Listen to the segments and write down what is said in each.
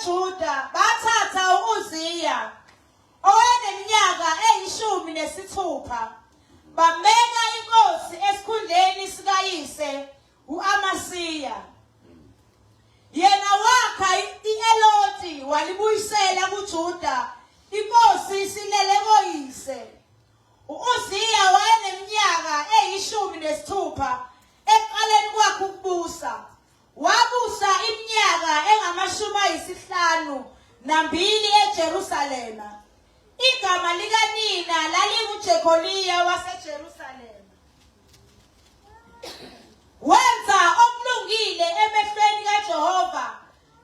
kuJuda bathatha u-Uziya owayeneminyaka eyishumi nesithupha bambeka inkosi esikhundleni sikayise u-Amasiya. Yena wakha i-Eloti walibuyisela kuJuda inkosi isilele koyise. U-Uziya wayeneminyaka eyishumi nesithupha ekuqaleni kwakhe ukubusa. Wabusa iminyaka engamashumi ayisihlanu nambili eJerusalema. Igama likanina lalinguJekoliya waseJerusalema. Wenza okulungile emehlweni kaJehova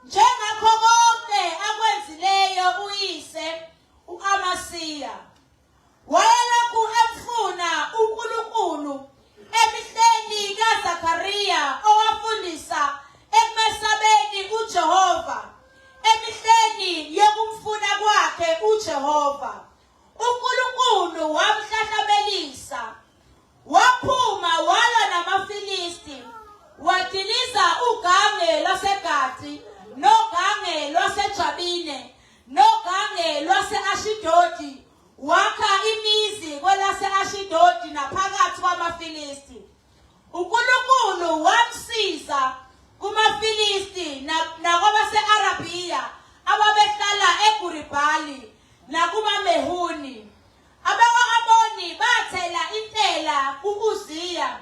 njengakho konke akwenzileyo uyise u-Amasiya. Wayelokhu emfuna uNkulunkulu emihleni kaZakariya owafundisa ekumesabeni uJehova, emihleni yokumfuna kwakhe uJehova. UNkulunkulu wamhlahlabelisa. Waphuma walwa namaFilisti, wadiliza ugange lwaseGati, nogange lwaseJabine, nogange lwase-Ashidodi, wakha imizi kwelase-Ashidodi naphakathi kwamaFilisti. UNkulunkulu wamsiza kumaFilisti nakwabase-Arabiya ababehlala eGuribhali nakumaMehuni. Abakwa-Amoni bathela intela ku-Uziya.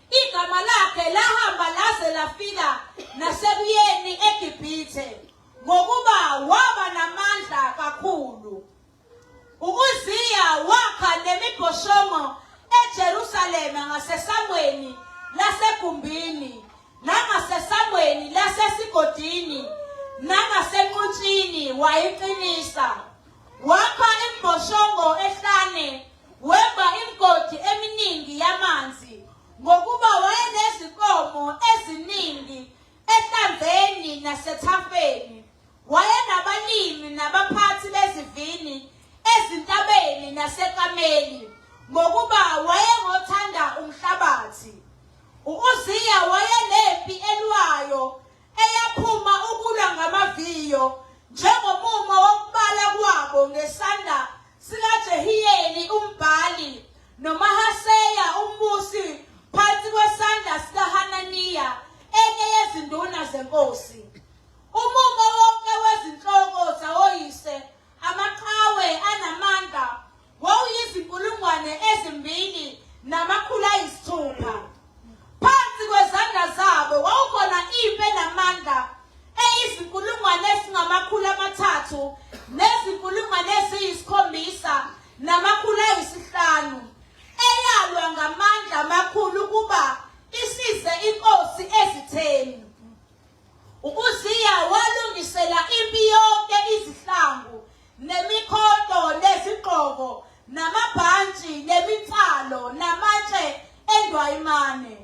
Igama lakhe lahamba laze lafika nasekuyeni eGibhithe, ngokuba waba namandla kakhulu. U-Uziya wakha nemibhoshongo eJerusalema ngasesangweni lasegumbini nangasesangweni lasesigodini nangasenqutshini wayiqinisa. Wakha imboshongo ehlane, wemba imigodi eminingi yamanzi, ngokuba wayenezinkomo eziningi ehlanzeni nasethafeni. Wayenabalimi nabaphathi bezivini ezintabeni naseKameli, ngokuba wayengothanda umhlabathi. U-Uziya wayenempi elwayo eyaphuma ukulwa ngamaviyo njengomumo wokubala kwabo ngesandla sikaJehiyeli umbhali noMahaseya umbusi phansi kwesandla sikaHananiya enye yezinduna zenkosi. Umumo wonke wezinhloko zawoyise amaqhawe anamandla wawuyizinkulungwane 2600. Phansi kwezandla zabo wawukhona impi enamandla eyizinkulungwane ezingama-300 nezinkulungwane 7500 eyalwa ngamandla amakhulu ukuba isize inkosi ezitheni. U-Uziya walungisela impi yonke izihlangu nemikhonto nezigqoko namabhantshi neminsalo namatshe endwayimane.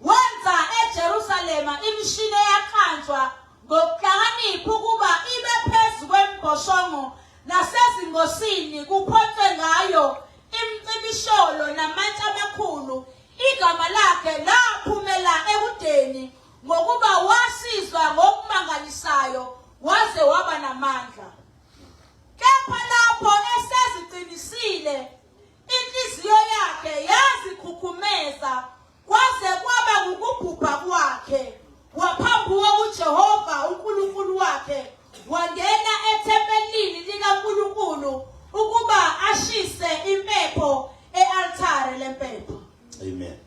Wenza eJerusalema imishini eyaqanjwa ngokuhlakanipha ukuba ibe phezu kwemibhoshongo nasezingosini kuphonswe ngayo imicibisholo namatshe amakhulu. Igama lakhe laphumela ekudeni ngokuba wasizwa ngokumangalisayo waze waba namandla. Kepha lapho eseziqinisile, inhliziyo yakhe yazikhukhumeza kwaze kwaba ngukubhubha kwakhe. Waphambuka kuJehova uNkulunkulu wakhe, wangena ethempelini likaNkulunkulu ukuba ashise impepho e-altare lempepho. Amen.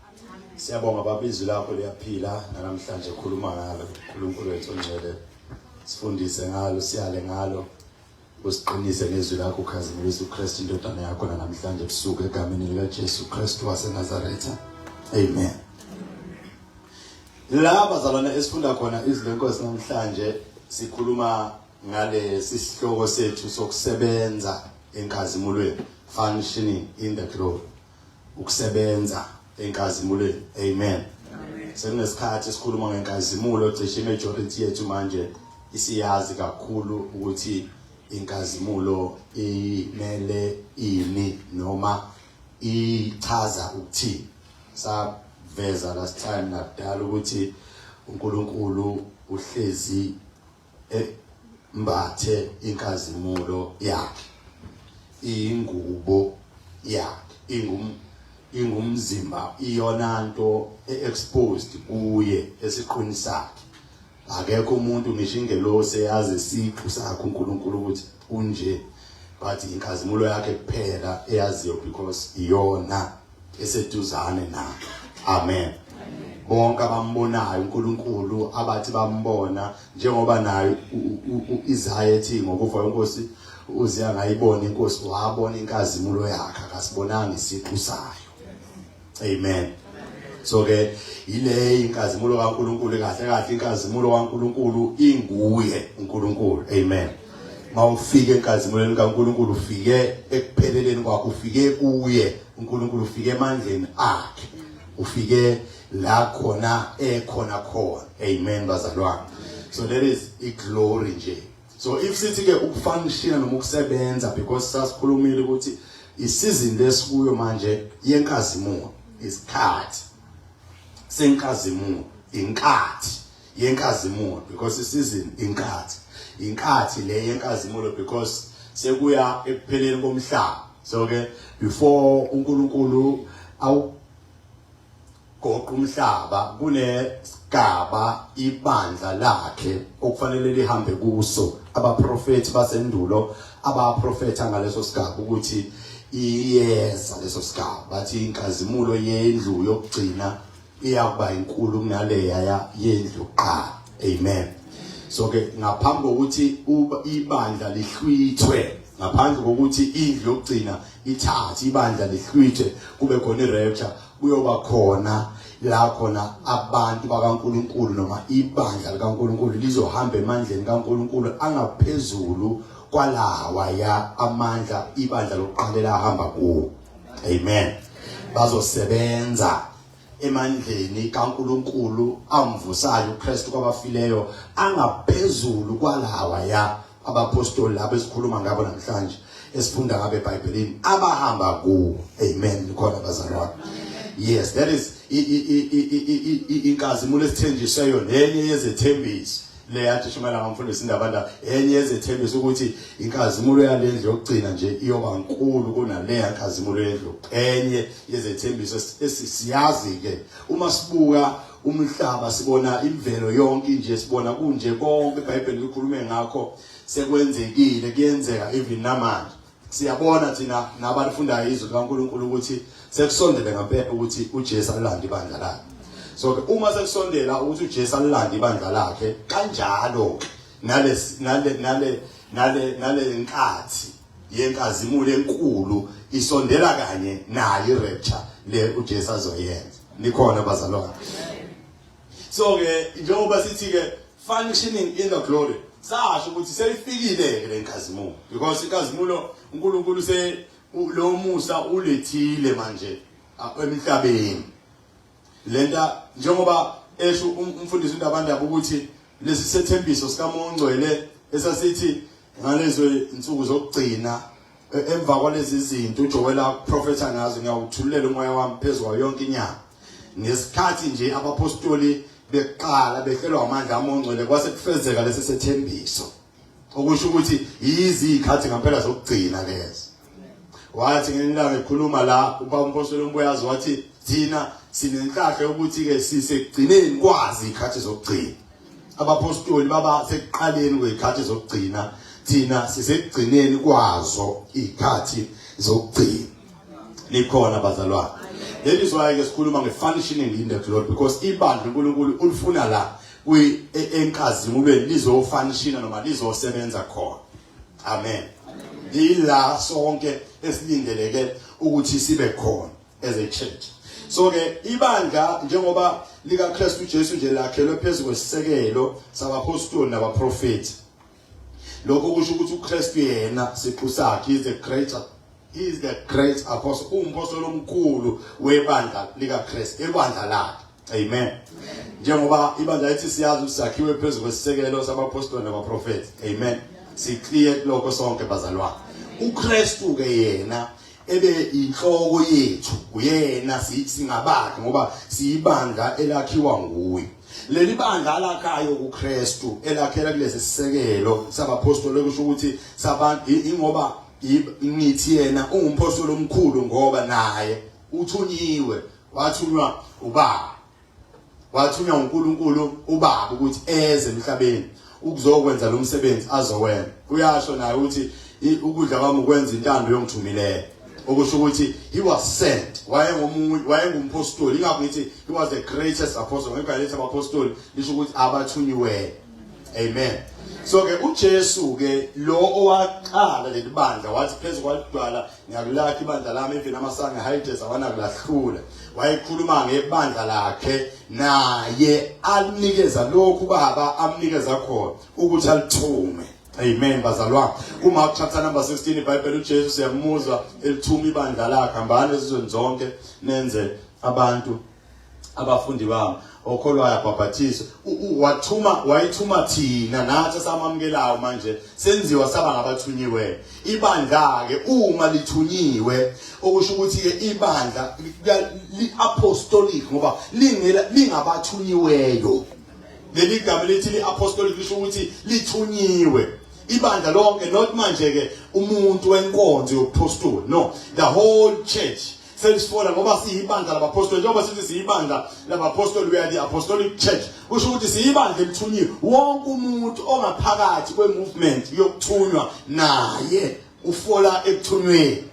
Siyabonga baba izwi lakho liyaphila namhlanje khuluma ngalo uNkulunkulu wethu ongcwele. Sifundise ngalo, siyale ngalo. Usiqinise ngezwi lakho ukhazimulisa uKristu indodana yakho namhlanje ebusuku egameni lika Jesu Kristu waseNazaretha. Amen. La bazalwane esifunda khona izwi lenkosi namhlanje sikhuluma ngalesi sihloko sethu sokusebenza enkazimulweni functioning in the glory. Ukusebenza enkazimulweni amen sekunesikhathi esikhuluma ngenkazimulo cishe majority yethu manje isiyazi kakhulu ukuthi inkazimulo imele ini noma ichaza ukuthini saveza last time nakudala ukuthi uNkulunkulu uhlezi e, mbathe inkazimulo yakhe ingubo yakhe ingum ingumzimba iyona nto exposed kuye esiqwini sakhe akekho umuntu ngisho ingelosi eyazi isiqu sakhe uNkulunkulu ukuthi unje but inkazimulo yakhe kuphela eyaziyo because iyona eseduzane naye amen bonke abambonayo uNkulunkulu abathi bambona njengoba naye uIsaya ethi ngokufa kwenkosi uZiya ngayibona inkosi wabona inkazimulo yakhe akasibonanga isiqu sayo amen so ke ile inkazimulo kaNkuluNkulu kahle kahle inkazimulo kaNkuluNkulu inguye uNkulunkulu amen mawufike enkazimulweni kaNkuluNkulu ufike ekupheleleni kwakho ufike kuye uNkulunkulu ufike emandleni akhe ufike la khona ekhona khona amen bazalwane so there is i glory nje so if sithi ke ukufunctiona noma ukusebenza because sasikhulumile ukuthi isizini lesikuyo manje yenkazimulo isikhathi senkazimulo inkathi yenkazimulo because isizini inkathi inkathi le yenkazimulo because sekuya ekupheleni komhlaba so ke before uNkulunkulu awu goqa umhlaba kunesigaba ibandla lakhe okufanele lihambe kuso abaprofethi basendulo abaprofetha ngaleso sigaba ukuthi iyeza leso sigaba bathi inkazimulo yendlu yokugcina iyakuba inkulu kunaleya yendlu yokuqala amen so ke ngaphambi kokuthi ibandla lihlwithwe ngaphandle kokuthi indlu yokugcina ithathe ibandla lihlwithwe kube khona irapture kuyoba khona la khona abantu bakaNkuluNkulu noma ibandla likaNkuluNkulu lizohamba emandleni kaNkuluNkulu angaphezulu kwalawa ya amandla ibandla lokuqala lahamba kuwo amen bazosebenza emandleni kaNkuluNkulu amvusayo uKristu kwabafileyo angaphezulu kwalawa ya abapostoli labo esikhuluma ngabo namhlanje esifunda ngabe eBhayibhelini abahamba kuwo amen khona bazalwane yes that is inkazimulo esithenjisweyo nenye yezethembiso le yathi shumela ngamfundisi indaba la enye yezethembiso ukuthi inkazimulo yalendlu yokugcina nje iyoba nkulu kunaleya nkazimulo yendlu enye yezethembiso esisiyazi ke uma sibuka umhlaba sibona imvelo yonke nje sibona kunje konke iBhayibheli likhulume ngakho sekwenzekile kuyenzeka even namanje siyabona thina nabalifundayo izwi likaNkulunkulu ukuthi sekusondele ngempela ukuthi uJesu alilande ibandla lakhe so ke uma sekusondela ukuthi uJesu alilande ibandla lakhe kanjalo nale nale nale nale nale nkathi yenkazimulo enkulu isondela kanye nayo irapture le uJesu azoyenza nikhona bazalwane so ke njengoba sithi ke functioning in the glory sasho ukuthi seyifikile ke lenkazimulo because inkazimulo uNkulunkulu se lo musa ulethile manje emhlabeni lenta njengoba esho um, umfundisi uNdabandaba ukuthi lesi sethembiso sikaMongcwele esasithi ngalezo insuku zokugcina e, emva kwalezi zinto uJoel aprofetha ngazo ngiyawuthululela umoya wami phezu kwayo yonke inyama ngesikhathi nje abapostoli beqala behlelwa amandla amongcwele kwase kufezeka lesi sethembiso okusho ukuthi yizi izikhathi ngempela zokugcina lezo wathi ngelinye ilanga ekhuluma la ubaba umpostoli umbuyazi wathi thina sinenhlahla yokuthi ke sisekugcineni kwazi izikhathi zokugcina abapostoli baba sekuqaleni kwezikhathi zokugcina thina sisekugcineni kwazo izikhathi zokugcina nikhona bazalwane that is why ke sikhuluma nge-functioning in the glory because ibandla uNkulunkulu ulifuna la kwi e, enkazimulweni lizofanishina noma lizosebenza khona amen ila sonke esilindeleke ukuthi sibe khona as a church so ke ibandla njengoba lika Kristu Jesu nje lakhelwe phezulu kwesisekelo sabapostoli nabaprofeti lokho kusho ukuthi uKristu yena siqu sakhe is the greater he is the great apostle umpostoli omkhulu webandla likaKristu ibandla lakhe amen njengoba ibandla lethi siyazi ukuthi sakhiwe phezulu kwesisekelo sabapostoli nabaprofeti amen si clear kulokho sonke bazalwane uKristu ke yena ebe inhloko yethu uyena singabakhe ngoba siyibandla elakhiwa nguye Leli bandla lakhayo kuKristu elakhela kulesi sisekelo sabapostoli, kusho ukuthi sabantu, ingoba ngithi yena ungumpostoli omkhulu ngoba naye uthunyiwe, wathunywa ubaba, wathunywa uNkulunkulu ubaba ukuthi eze emhlabeni ukuzokwenza lo msebenzi azowenza. Uyasho naye ukuthi ukudla kwami ukwenza intando yongithumileyo, okusho ukuthi he was sent, wayengomunye, wayengumpostoli. Ingakho ngithi he was the greatest apostle. Ngeke lethi abapostoli lisho ukuthi abathunyiweyo. Amen. So ke uJesu ke lo owaqala leli bandla wathi, phezu kwalidwala ngiyakulakha ibandla lami, even amasango eHades awanakulahlula. Wayekhuluma ngebandla lakhe naye alinikeza lokhu baba amnikeza khona ukuthi alithume. Amen bazalwane. KuMark chapter number 16 iBhayibheli, uJesu siyamuzwa elithuma ibandla lakhe, hambani ezizweni zonke nenze abantu abafundi bami, okholwayo abhabhathiswe. Wathuma, wayithuma thina nathi esamamukelayo, manje senziwa saba ngabathunyiwe. Ibandla ke uma lithunyiwe, okusho ukuthi ke ibandla li apostolic ngoba lingela lingabathunyiweyo. Leli gama lithi li apostolic lisho ukuthi lithunyiwe ibandla lonke, not manje ke umuntu wenkonzo yobupostoli, no, the whole church selisifola ngoba siyibandla labapostoli. Njengoba sithi siyibandla labapostoli, we are the apostolic church, kusho ukuthi siyibandla elithunyiwe. Wonke umuntu ongaphakathi kwe-movement yokuthunywa naye ufola ekuthunyweni,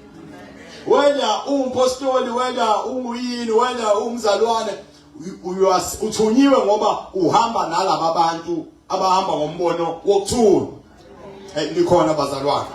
whether umpostoli, whether unguyini, whether umzalwane, uthunyiwe ngoba uhamba nalaba bantu abahamba ngombono wokuthunywa. Hey, nikhona bazalwane?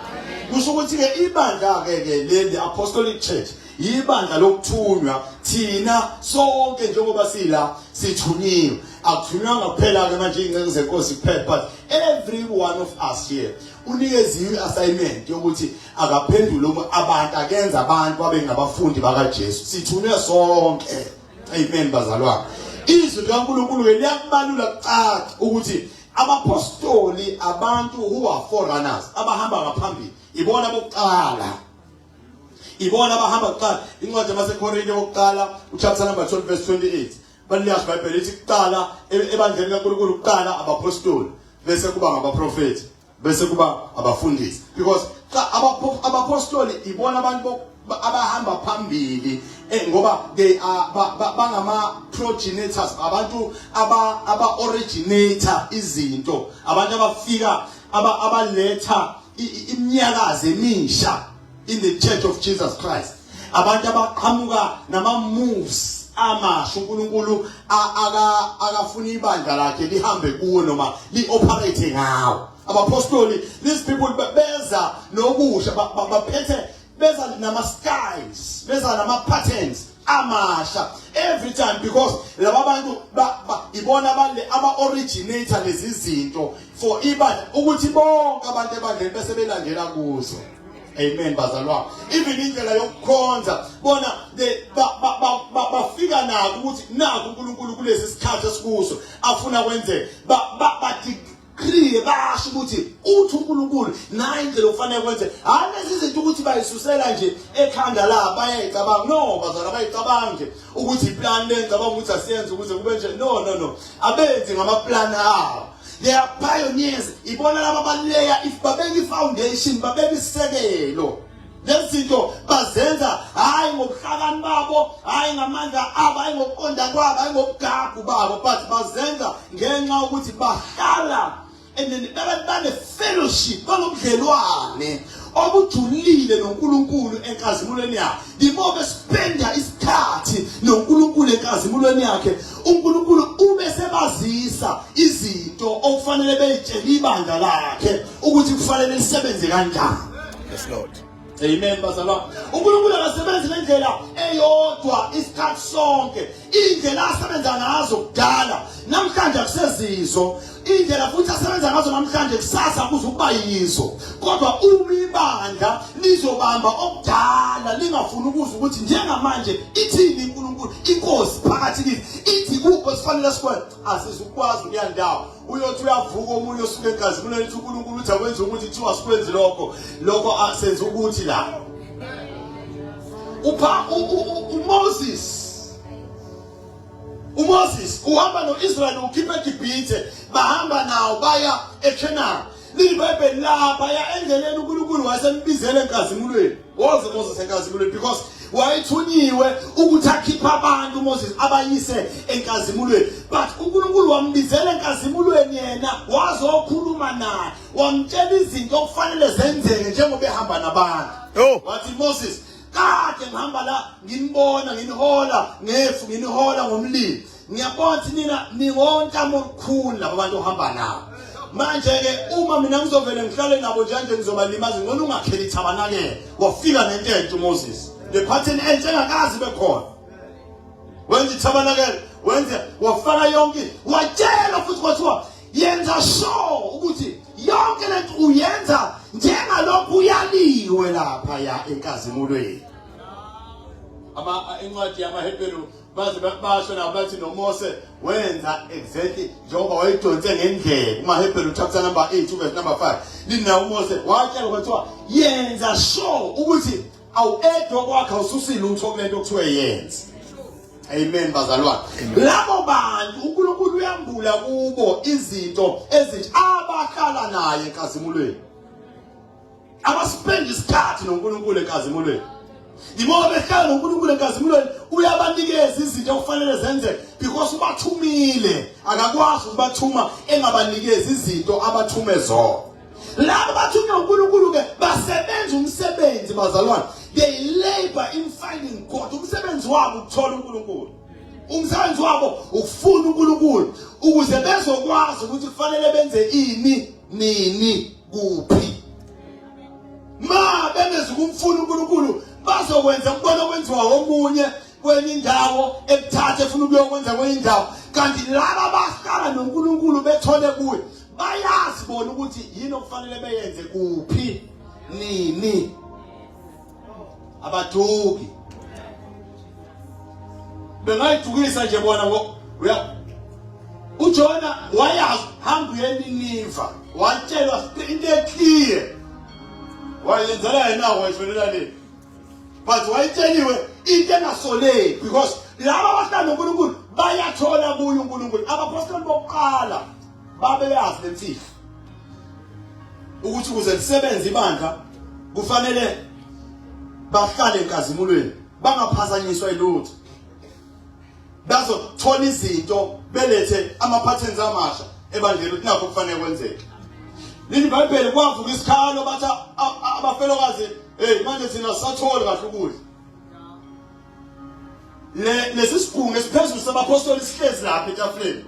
Kusho ukuthi ke ibandla ke ke leli apostolic church ibandla lokuthunywa. Thina sonke njengoba sila sithunyiwe. Akuthunywanga kuphela ke manje inceku zenkosi kuphela, but every one of us here unikeziwe i-assignment yokuthi akaphendule abantu, akenza abantu babe ngabafundi bakaJesu. Sithunywe sonke. Amen bazalwane. Izwi likaNkulunkulu ke liyakubalula kucaca ukuthi abapostoli, abantu who are forerunners, abahamba ngaphambili, ibona bokuqala, ibona abahamba kuqala. Incwadi yabaseKorinte wokuqala, uchapter number 12 verse 28, baliyasho iBhayibheli lithi kuqala ebandleni kaNkulunkulu, kuqala abapostoli, bese kuba ngabaprofeti, bese kuba abafundisi, because abapostoli ibona abantu abahamba phambili, ngoba they are bangama progenitors, abantu aba originator izinto, abantu abafika abaletha iminyakazo emisha in the church of Jesus Christ, abantu abaqhamuka nama moves amasha uNkulunkulu akafuna ibandla lakhe lihambe kuwo noma li-operate ngawo. Abapostoli, these people beza nokusha, baphethe, beza nama styles, beza nama patterns amasha every time, because laba bantu ibona bale aba originator lezi zinto for ibandla ukuthi bonke abantu ebandleni bese belandela kuzo. Amen bazalwane. Even indlela yokukhonza, bona bafika nako ukuthi naku uNkulunkulu kulesi sikhathi esikuso afuna kwenzeke, ba ba decree, basho ukuthi uthi uNkulunkulu nayi indlela okufanele kwenze. Hayi lezi zinto ukuthi bayisusela nje ekhanda la, bayayicabanga. No bazalwane, abayicabanga nje ukuthi iplan le ngicabanga ukuthi asiyenze ukuze kube nje. No, no, no, abenzi ngama plan abo. They are pioneers. Ibona laba baleya if babeka i-foundation, babeka isisekelo. Lezi zinto bazenza hayi ngobuhlakani babo, hayi ngamandla abo, hayi ngokuqonda kwabo, hayi ngobugagu babo, but bazenza ngenxa yokuthi bahlala and then bane fellowship, banobudlelwane obujulile noNkulunkulu enkazimulweni yakhe. The more bespenda isikhathi noNkulunkulu enkazimulweni yakhe, uNkulunkulu ube sebazisa izinto okufanele beyitshele ibandla lakhe ukuthi kufanele lisebenze kanjani. Yes Lord. Amen bazalwane. uNkulunkulu akasebenzi ngendlela eyodwa isikhathi sonke. Indlela asebenza ngazo kudala namhlanje akusezizo. Indlela futhi asebenza ngazo namhlanje, kusasa kuzokuba yizo. Kodwa uma ibandla lizobamba okudala, lingafuni ukuzwa ukuthi njengamanje ithini uNkulunkulu, inkosi phakathi kithi ithi kukho sifanele sikwenze, asizukwazi ukuya ndawo. Uyothi uyavuka omunye osuke enkazimulweni ethi uNkulunkulu uthi akwenze ukuthi, kuthiwa sikwenzi lokho, lokho asenze ukuthi la upha uMoses. UMoses uhamba noIsrael ukhipha eGibhithe, bahamba nawo baya eCanaan. LiBhayibheli lapha ya endleleni uNkulunkulu wayesembizele enkazimulweni. Woze Moses enkazimulweni because wayethunyiwe ukuthi akhiphe abantu uMoses abayise enkazimulweni. But uNkulunkulu wambizela enkazimulweni yena wazokhuluma naye, wamtshela izinto okufanele zenzeke njengoba ehamba nabantu. Oh. Wathi Moses kade ngihamba la nginibona nginihola ngefu nginihola ngomlilo ngiyabona ukuthi nina ningontamo olukhulu laba bantu ohamba nabo manje ke uma mina ngizovele ngihlale nabo nje nje ngizobalimaza ngcono ungakheli ithabanakele wafika nento entsha uMoses le pattern entsha engakazi bekhona wenza ithabanakele wenze wafaka yonke watshela futhi kwathiwa yenza sure ukuthi yonke lento uyenza njengalokhu uyaliwe lapha ya enkazimulweni ama incwadi yamaHebheru baze basho nabo bathi noMose wenza exactly njengoba wayidonse ngendlela kumaHebheru chapter number 8 verse number 5 lina uMose watshela kwathiwa yenza sure ukuthi awu-edwa kwakhe awususi lutho kulento okuthiwe yenze Amen bazalwane. Labo bantu uNkulunkulu uyambula kubo izinto ezintsha abahlala naye enkazimulweni. Abaspend isikhathi noNkulunkulu enkazimulweni. Yimoba behlala noNkulunkulu enkazimulweni uyabanikeza izinto okufanele zenzeke because ubathumile akakwazi ukubathuma engabanikezi izinto abathume zona. Laba bathunywa uNkulunkulu ke basebenza umsebenzi bazalwane. They labor in finding God. Umsebenzi wabo ukuthola uNkulunkulu. Umsebenzi wabo ukufuna uNkulunkulu ukuze bezokwazi ukuthi kufanele benze ini nini kuphi. Ma bengezukumfuna uNkulunkulu bazokwenza kubona kwenziwa omunye kwenye indawo ekuthatha efuna ukuyokwenza kwenye indawo kanti laba bahlala noNkulunkulu bethole kuye bayazi bona ukuthi yini okufanele beyenze kuphi nini abaduki bengayidukisa nje bona ngo uya uJona wayazi hamba uye eNiniva watshelwa into eclear wayenzela yena wayishonela le but wayetsheliwe into engasoleki because laba abahlala noNkulunkulu bayathola kuye uNkulunkulu abaphostoli bokuqala babeyazi lemfihlo ukuthi ukuze lisebenze ibandla kufanele bahlale enkazimulweni bangaphazanyiswa ilutho bazothola izinto belethe ama-patterns amasha ebandleni ukuthi nakho kufanele kwenzeke leli bhayibheli kwavuka isikhalo bathi abafelokazi hey manje thina sisatholi kahle ukudla le lesi sigungu esiphezulu sabaphostoli sihlezi lapha etafuleni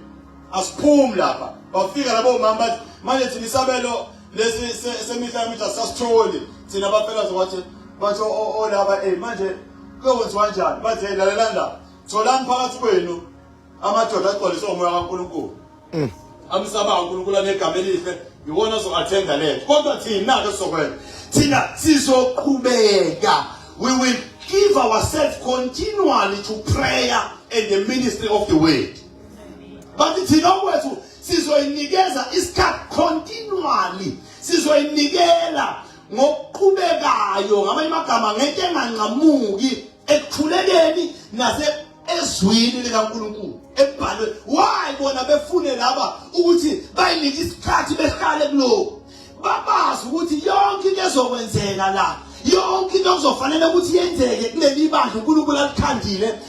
asiphumi lapha bafika labo mama bathi manje thina isabelo lesi semihla yemihla sasitholi thina abafelokazi wathi bathi olaba eh manje kuyokwenziwa kanjani bathi hey lalelani la tholani phakathi kwenu amadoda agcwaliswe umoya kaNkulunkulu amsaba uNkulunkulu anegama elihle iwona ozo-attenda lento kodwa thina-ke sizokwenza thina sizoqhubeka we will give ourselves continually to prayer and the ministry of the word but thina okwethu sizoyinikeza isikhathi continually sizoyinikela ngokuqhubekayo ngamanye amagama ngento enganqamuki ekukhulekeni nase ezwini likaNkulunkulu ebhalwe why bona befune laba ukuthi bayinike isikhathi behlale kuloko babazi ukuthi yonke into ezokwenzeka la yonke into okuzofanele ukuthi yenzeke kuleli bandla uNkulunkulu alikhandile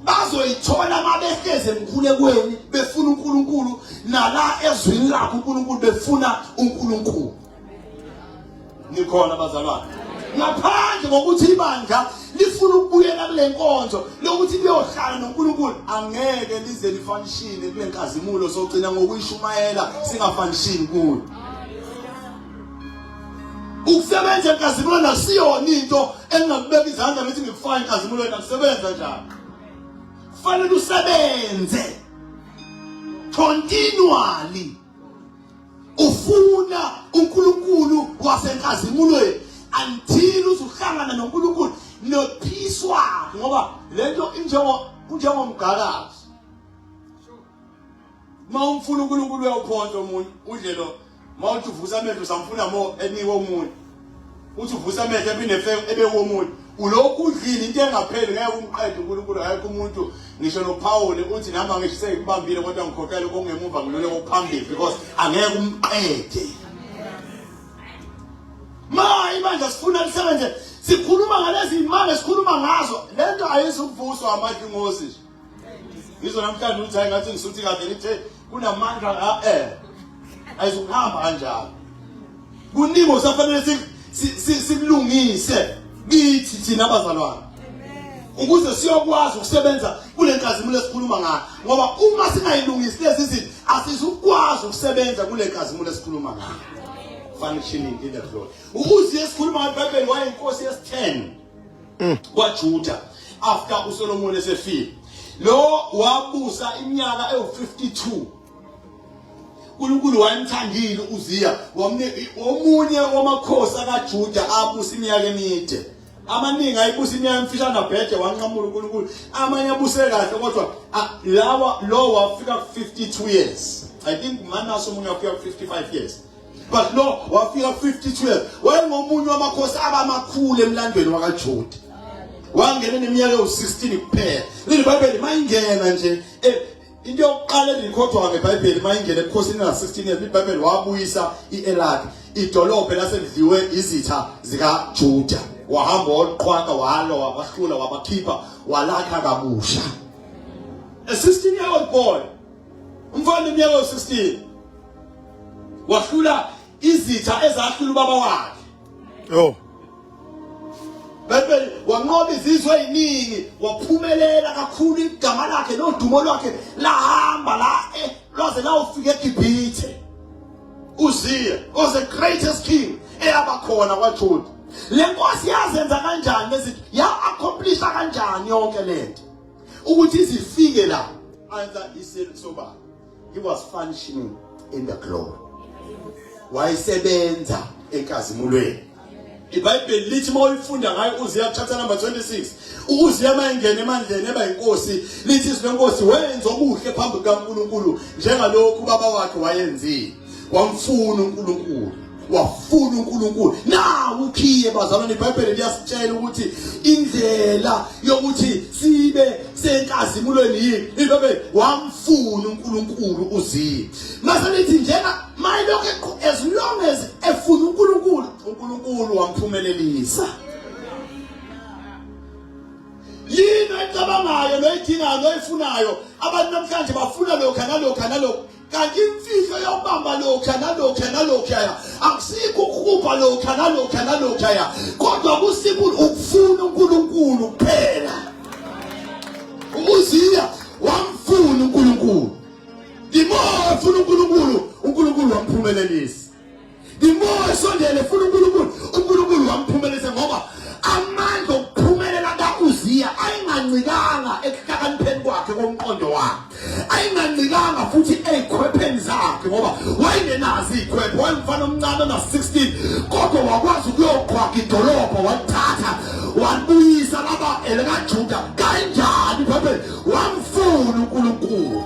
bazoyithola uma behlezi emkhulekweni befuna uNkulunkulu nala ezwini lakhe uNkulunkulu befuna uNkulunkulu nikhona bazalwane ngaphandle kokuthi ibandla lifuna ukubuyela kule nkonzo lokuthi liyohlala noNkulunkulu angeke lize lifanishine kule nkazimulo sogcina ngokuyishumayela singafanishini kuyo ukusebenza enkazimulweni akusiyona into engingakubeka izandla ngithi ngikufaka enkazimulweni akusebenza njalo kufanele usebenze continually ufuna uNkulunkulu wasenkazimulweni until uzuhlangana noNkulunkulu nopeace wakhe ngoba lento injengo unjengomgakazi uma umfuna uNkulunkulu uyawuphonsa omunye udle lo uma uthi uvusa amehlo usamfuna mo enikwe omunye uthi uvusa amehlo ebinefe ebekwe omunye Ulokhu udlile into engapheli ngeke umqede uNkulunkulu akekho umuntu ngisho noPaul uthi nami angisho sengikubambile kodwa ngikhokhela okungemuva ngilule kokuphambili because angeke umqede. Ma ibandla sifuna lisebenze sikhuluma ngalezi imali sikhuluma ngazo lento ayizukuvuswa amadlingozi nje. Ngizwa namhlanje ukuthi hayi ngathi ngisuthi kade ngithe kunamandla a eh ayizukuhamba kanjalo. Kuningi osafanele sikulungise kithi thina abazalwane. Ukuze siyokwazi ukusebenza kule nkazimulo esikhuluma ngayo ngoba uma singayilungisi lezi zinto asizukwazi ukusebenza kule nkazimulo esikhuluma ngayo. Functioning in the glory. Ukuze esikhuluma ngeBhayibheli wayinkosi yesi-10. kwaJuda after uSolomon esefile lo wabusa iminyaka ewu52 uNkulunkulu wayemthandile uZiya omunye wamakhosi akaJuda abusa iminyaka emide amaningi ayibusa iminyaka emfishane abhede wanqamula uNkulunkulu amanye abuse kahle kodwa lawa lo wafika ku 52 years i think Manase omunye wafika ku 55 years but lo wafika 52 years wayengomunye wamakhosi abamakhulu emlandweni wakaJuda wangena neminyaka ewu-16 kuphela leli bhayibheli mayingena nje eh, into yokuqala endiyikhothwa ngebhayibheli mayingena ebukhosini na-16 years ibhayibheli wabuyisa i-elaki idolobha elaselidliwe izitha zikajuda wahamba waliqhwaka walwa wabahlula wabakhipha walakha kabusha a 16 year old boy umfana iminyaka ewu-16 wahlula izitha ezahlula ubaba wakhe yo Bhayibheli wanqoba izizwe eziningi waphumelela kakhulu igama lakhe nodumo lwakhe lahamba la eh, lwaze lawufika eGibhithe Uziya was the greatest king eyabakhona kwaJuda le nkosi yazenza kanjani lezi ya accomplisha kanjani yonke lento ukuthi izifike la answer iselsoba He was functioning in the glory. Wayesebenza enkazimulweni. IBhayibheli lithi uma uyifunda ngayo uZiya chapter number 26 uZiya mayengena emandleni eba inkosi lithi izwi lenkosi wenza okuhle phambi kukaNkuluNkulu njengalokhu ubaba wakhe wayenzile wamfuna uNkulunkulu wafuna uNkulunkulu nawu ukhiye bazalwane iBhayibheli liyasitshela ukuthi indlela yokuthi sibe senkazimulweni yini iBhayibheli wamfuna uNkulunkulu uZiya mase lithi njenga mayilokhu as long as efuna uNkulunkulu uNkulunkulu wamphumelelisa yini oyicabangayo noyidingayo noyifunayo abantu namhlanje bafuna lokhu nalokhu nalokhu kanti imfihlo yokubamba lokhuya nalokhuya nalokhuya akusikho ukuhubha lokhuya nalokhuya nalokhuya kodwa kusimple ukufuna uNkulunkulu kuphela uZiya wamfuna uNkulunkulu the more efuna uNkulunkulu uNkulunkulu wamphumelelisa The more esondele efuna uNkulunkulu, uNkulunkulu wamphumelelisa ngoba amandla okuphumelela kaUziya ayengancikanga ekuhlakanipheni kwakhe komqondo wakhe. Ayengancikanga futhi ezikhwepheni zakhe ngoba wayengenazo izikhwephe, wayemfana omncane ona-16 kodwa wakwazi ukuyoqhwaga idolobha walithatha walibuyisa laba elikaJuda kanjani iBhayibheli wamfuna uNkulunkulu.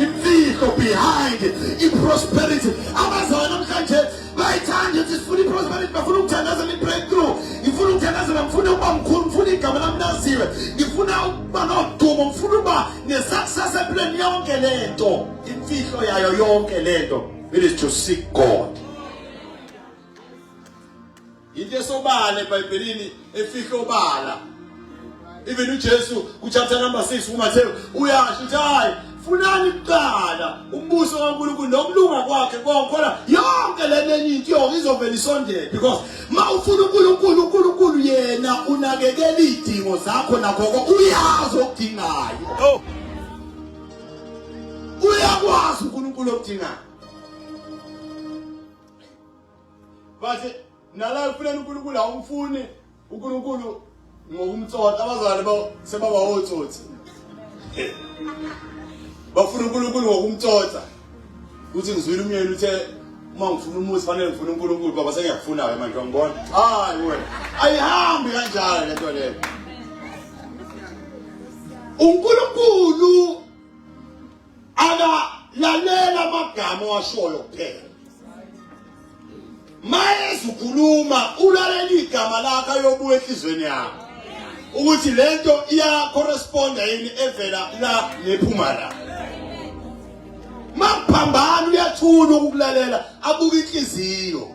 Imfihlo behind i-prosperity. Abazalwane namhlanje bayithanda ukuthi sifuna i-prosperity, bafuna ukuthandazela i-breakthrough. Ngifuna ukuthandazela, ngifuna ukuba mkhulu, ngifuna igama lami laziwe, ngifuna ukuba nodumo, ngifuna ukuba ne-success empilweni yonke lento. Imfihlo yayo yonke lento, it is to seek God. Into esobala eBhayibhelini efihle obala. Even uJesu kuchapter number 6 kuMathewu uyasho ukuthi hayi funani kuqala umbuso kaNkulunkulu nokulunga kwakhe konke khona yonke le enye into yonke izovela isondele because ma ufuna uNkulunkulu uNkulunkulu yena unakekela izidingo zakho nakho uyazi okudingayo. Oh. Uyakwazi uNkulunkulu okudingayo. Bathi nala ekufuneni uNkulunkulu awumfuni uNkulunkulu ngokumtsotsa abazali ba sebaba otsotsi. Bafuna uNkulunkulu ngokumtsotsa. Uthi ngizwile umyeni uthe uma ngifuna umuzi fanele ngifune uNkulunkulu baba sengiyakufuna ke manje ngibona. Hayi wena. Ayihambi kanjalo lento leyo. uNkulunkulu akalalela amagama owashoyo kuphela mayeza ukhuluma ulalela igama lakhe ayobuya enhlizweni yakho. Ukuthi lento iya corresponda yini evela la nephuma la. Makuphambana uyathula ukukulalela abuka inhliziyo.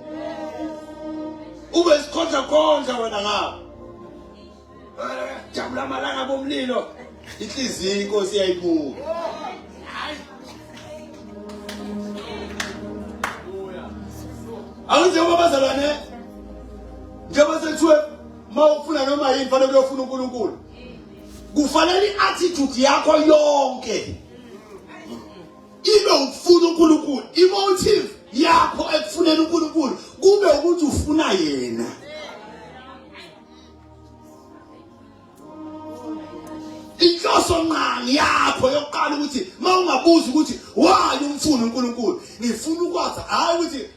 Ube sikhonza khonza wena ngapha. Jabula amalanga bomlilo. Inhliziyo inkosi iyayibuka. Awunjengoba bazalwane njengoba sekuthiwe uma ufuna noma yini fanele uyofuna uNkulunkulu. Kufanele i-attitude yakho yonke ibe ukufuna uNkulunkulu. I-motive yakho ekufuneni uNkulunkulu kube ukuthi ufuna yena. Inhloso nqangi yakho yokuqala ukuthi mawungabuza ukuthi why umfuna uNkulunkulu, ngifuna ukwazi hayi ukuthi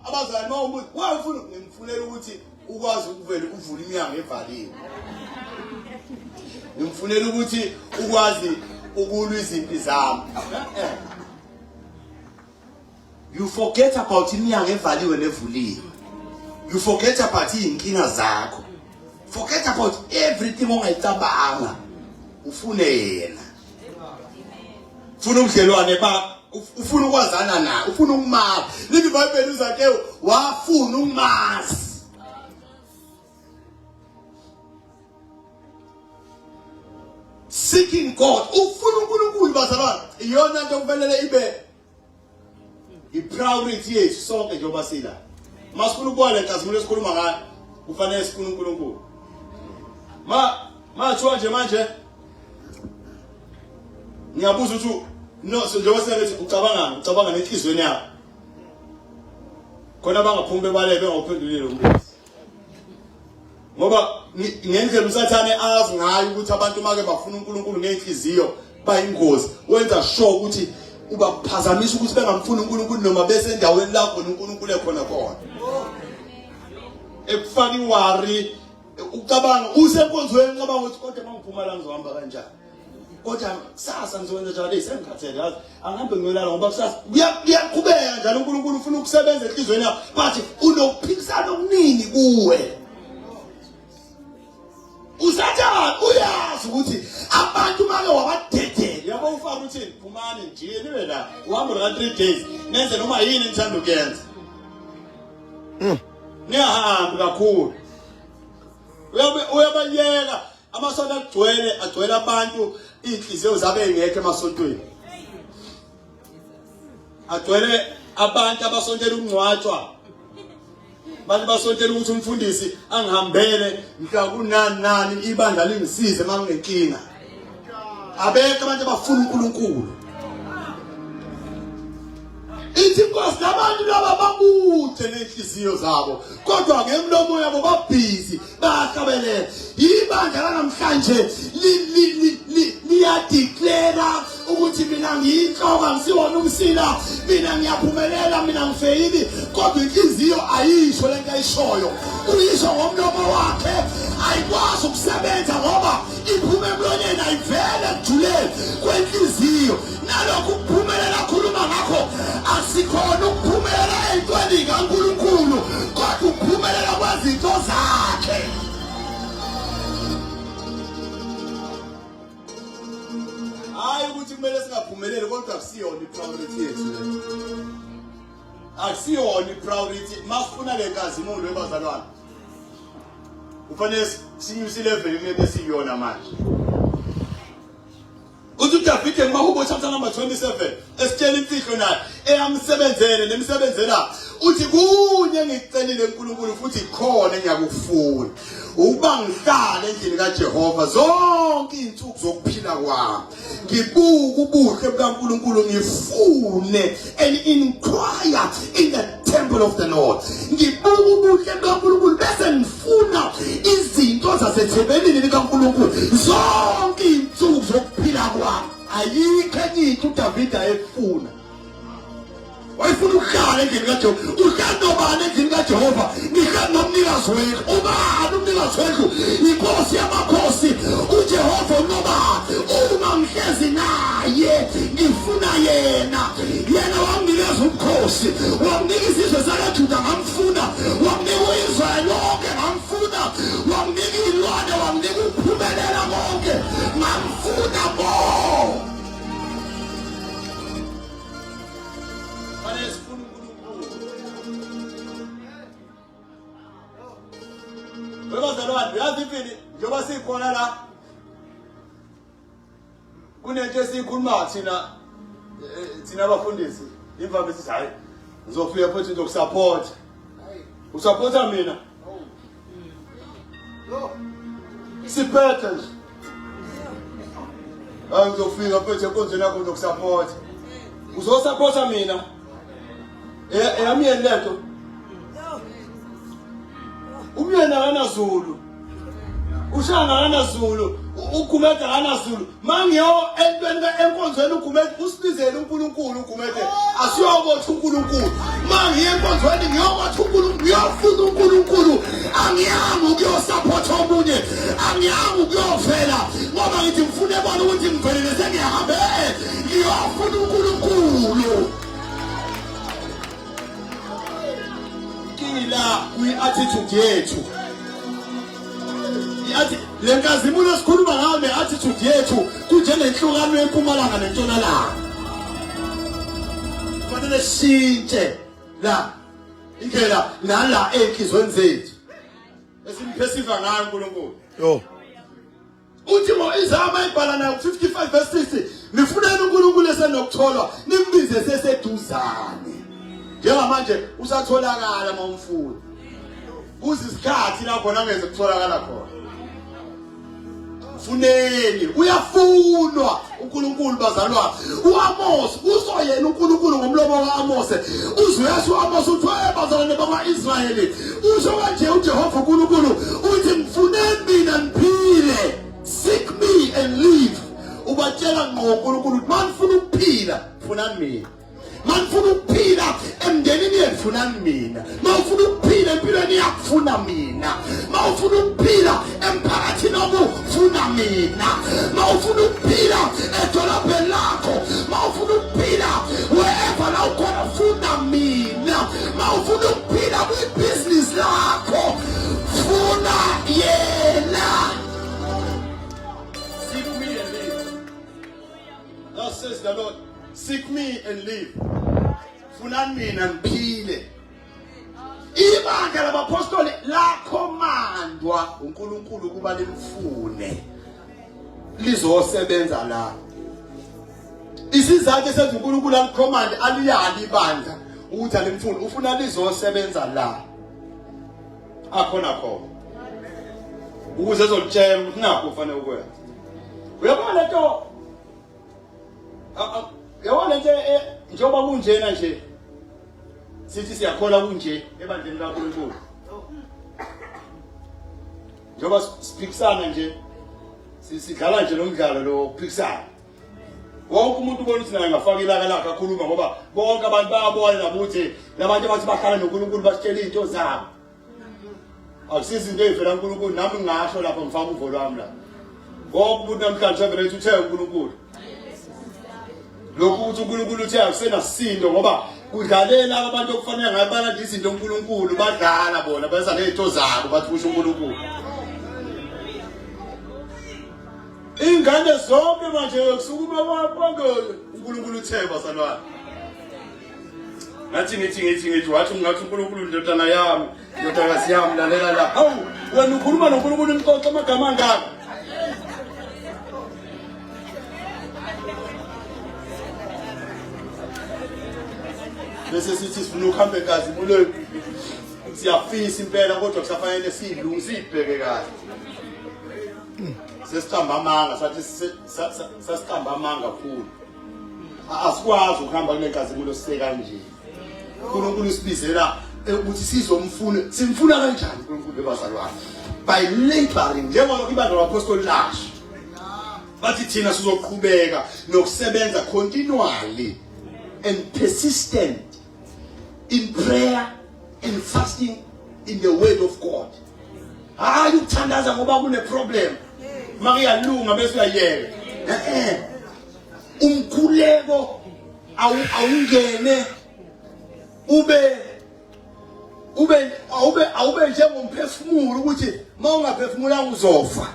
abazali mawumbuza why ufuna, ngimfunela ukuthi ukwazi ukuvela uvula iminyango evaliwe. Ngimfunela ukuthi ukwazi ukulwa izimpi zami. You forget about iminyango evaliwe nevuliwe. You forget about izinkinga zakho. Forget about everything ongayicabanga. Ufune yena. Ufuna ubudlelwane ba ufuna ukwazana naye, ufuna ukumazi. Lithi iBhayibheli uZakewu wafuna ukumazi. Seeking God, ufuna uNkulunkulu bazalwane. Iyona nto kufanele ibe i-priority yethu sonke njengoba sila. Masifuna ukubona le nkazimulo esikhuluma ngayo, kufanele sifune uNkulunkulu. Ma mathiwa nje manje ngiyabuza ukuthi no so njengoba sinalethi ucabangani, ucabanga nenhlizweni yakho. Khona bangaphumi bebaleke bengawuphendulile lo mbuzo. Ngoba ngendlela uSathane azi ngayo ukuthi abantu make bafuna uNkulunkulu ngenhliziyo bayingozi, wenza sure ukuthi ubaphazamisa ukuthi bengamfuni uNkulunkulu noma besendaweni la khona uNkulunkulu ekhona khona. Ekufaka iwari ucabanga usenkonzweni ucabanga ukuthi kodwa mangiphuma la ngizohamba kanjani? Kodwa kusasa ngizokwenza njalo sengikhathele yazi angihambe ngiyolala ngoba kusasa kuyaqhubeka njalo uNkulunkulu ufuna ukusebenza enhlizweni yakho but unokuphikisana okuningi kuwe. USathane uyazi ukuthi abantu make wabadedela yabo ufaka ukuthi phumani nje nibe la uhambo lika 3 days nenze noma yini enithanda ukuyenza. Niyahambi kakhulu. Uyabayeka amasonto agcwele agcwele abantu inhliziyo zabo engekho emasontweni. Agcwele abantu abasontela ukungcwatshwa. Abantu basontela ukuthi umfundisi angihambele mhla kunani nani ibandla lingisize manginenkinga. Abekho abantu abafuna uNkulunkulu. Ithi inkosi labantu laba bakude nenhliziyo zabo kodwa ngemlomo yabo babhizi bayahlabelela. Ibandla lanamhlanje liyadeclare ukuthi mina ngiyinhloko angisiwona umsila, mina ngiyaphumelela, mina ngifeyili, kodwa inhliziyo ayisho lento ayishoyo. Uyisho ngomlomo wakhe ayikwazi ukusebenza ngoba iphuma emlonyeni ayivele ekujuleni kwenhliziyo. Nalokhu ukuphumelela akhuluma ngakho asikhona ukuphumelela entweni kaNkulunkulu kodwa ukuphumelela kwezinto zakhe. Hayi ukuthi kumele singaphumeleli kodwa akusiyona ipriority yethu le. Akusiyona ipriority masifuna le nkazimulo ebazalwane. Kufanele sinyuse ilevel kulento esiyiyona manje. Uthi uDavide kumaHubo chapter number 27 esitshela imfihlo naye eyamsebenzele nemsebenzela uthi kunye engikucelile uNkulunkulu futhi khona engiyakufuna ukuba ngihlale endlini kaJehova zonke izinsuku zokuphila kwami ngibuke ubuhle bukaNkulunkulu ngifune and inquire in the temple of the Lord ngibuka ubuhle bukaNkulunkulu bese ngifuna izinto zasethempelini likaNkulunkulu zonke izinsuku zokuphila kwami. Ayikho enye into uDavide ayefuna. Wayefuna ukuhlala endlini kaJehova. Uhlala nobani endlini kaJehova? Ngihlala nomnikazi wendlu. Ubani umnikazi wendlu? Inkosi yamakhosi uJehova unobani? Uma ngihlezi naye ngifuna yena. Yena wanginikeza ubukhosi, wanginika isizwe sakaJuda ngamfuna, wanginika uIsrayeli wonke ngamfuna, wanginika izilwane, wanginika ukuphumela. Webazalwane, uyazi impini njengoba sikhona la kunento esiyikhuluma thina thina abafundisi imvamisa sithi hayi ngizofika futhi ngizokusupport. Usupporta mina. Siphethe nje. Hayi ngizofika futhi enkonzweni yakho ngizokusupport. Uzosupporta mina. Eyami lento. Umyeni akanazulu. Ushanga akanazulu, uGumede akanazulu. Mangiyo entweni enkonzweni uGumede usibizele uNkulunkulu uGumede. Asiyokotha uNkulunkulu. Mangiye enkonzweni ngiyokotha uNkulunkulu, ngiyofuna uNkulunkulu. Angiyanga ukuyosupport omunye. Angiyanga ukuyovela ngoba ngithi ngifune bona ukuthi ngivelele sengiyahamba. Eh, ngiyofuna uNkulunkulu. Kila kwi-attitude yethu. Iathi le nkazimulo esikhuluma ngayo ne-attitude yethu kunjengenhlukano yempumalanga nentshonalanga. Kufanele sishintshe la indlela nala ey'nhliziyweni zethu esimphesiva ngayo uNkulunkulu. Yo. Uthi ngo-Isaya mayibhala nayo 55 verse 6 nifuneni uNkulunkulu esenokutholwa nimbize seseduzane. Njengamanje usatholakala uma umfuna. Kuze isikhathi la khona angeze kutholakala khona. Funeni uyafunwa uNkulunkulu bazalwane. UAmos usho yena uNkulunkulu ngomlomo kaAmos. Uzwe uAmos uthi bazalwane bakwaIsrayeli Usho kanje uJehova uNkulunkulu uthi ngifuneni mina ngiphile. Seek me and live. Ubatshela ngqo uNkulunkulu ukuthi manifuna ukuphila funani mina. Manifuna ukuphila emndenini yenu funani mina. Mawufuna ukuphila empilweni yakho funa mina. Mawufuna ukuphila emphakathini wakho funa mina. Mawufuna ukuphila edolobheni lakho, mawufuna ukuphila wherever la ukhona funa mina. Mawufuna ukuphila kwibhizinisi lakho funa yena. Seek me and live. Thus says the Lord, seek me and live. Funani mina ngiphile. Ibandla labapostoli lakhomandwa uNkulunkulu ukuba limfune. Lizosebenza la. Isizathu esenza uNkulunkulu alikhomande aliyali ibandla ukuthi alimfuni ufuna lizosebenza la. Akhona khona. Ukuze ezolitshela ukuthi nakho ufanele ukwenza. Uyabona lento yabona lento njengoba kunjena nje sithi siyakholwa kunje ebandleni kaNkulunkulu. Njengoba siphikisana nje sidlala nje lo mdlalo lo wokuphikisana. Wonke umuntu ubona ukuthi naye angafaka ilaka lakhe akhuluma ngoba bonke abantu bayabona nabo ukuthi labantu abathi bahlala noNkulunkulu basitshela izinto zabo. Akusizi into eyivela uNkulunkulu nami ngingasho lapho ngifaka uvo lwami la. Wonke umuntu namhlanje sevele ethi uthe uNkulunkulu. Lokhu ukuthi uNkulunkulu uthe akusenasindo ngoba kudlalela abantu okufanele ngabe balanda izinto uNkulunkulu badlala bona benza nezinto zabo bathi kusho uNkulunkulu. Ingane zonke manje kusukuma konke uNkulunkulu uthe bazalwane. Ngathi ngithi ngithi ngithi wathi ngathi uNkulunkulu ndodana yami, ndodakazi yami lalela la. Hawu wena ukhuluma noNkulunkulu nixoxa amagama angaka. Bese sithi sifuna ukuhamba enkazimulweni. Siyafisa impela kodwa kusafanele siyilungise siyibheke kahle. Sesiqamba amanga sathi sasiqamba amanga kakhulu. Asikwazi ukuhamba kule nkazimulo sisekanje. uNkulunkulu usibizela ukuthi sizomfuna. Simfuna kanjani uNkulunkulu bebazalwane? By laboring njengoba ibandla labapostoli lasho. Bathi thina sizoqhubeka nokusebenza continually and persistent in prayer and fasting in the word of God. Hayi ukuthandaza ngoba kune problem. Makuyalunga bese uyayeka. Eh. Umkhuleko awungene ube ube awube awube njengomphefumulo ukuthi mawungaphefumulanga uzofa.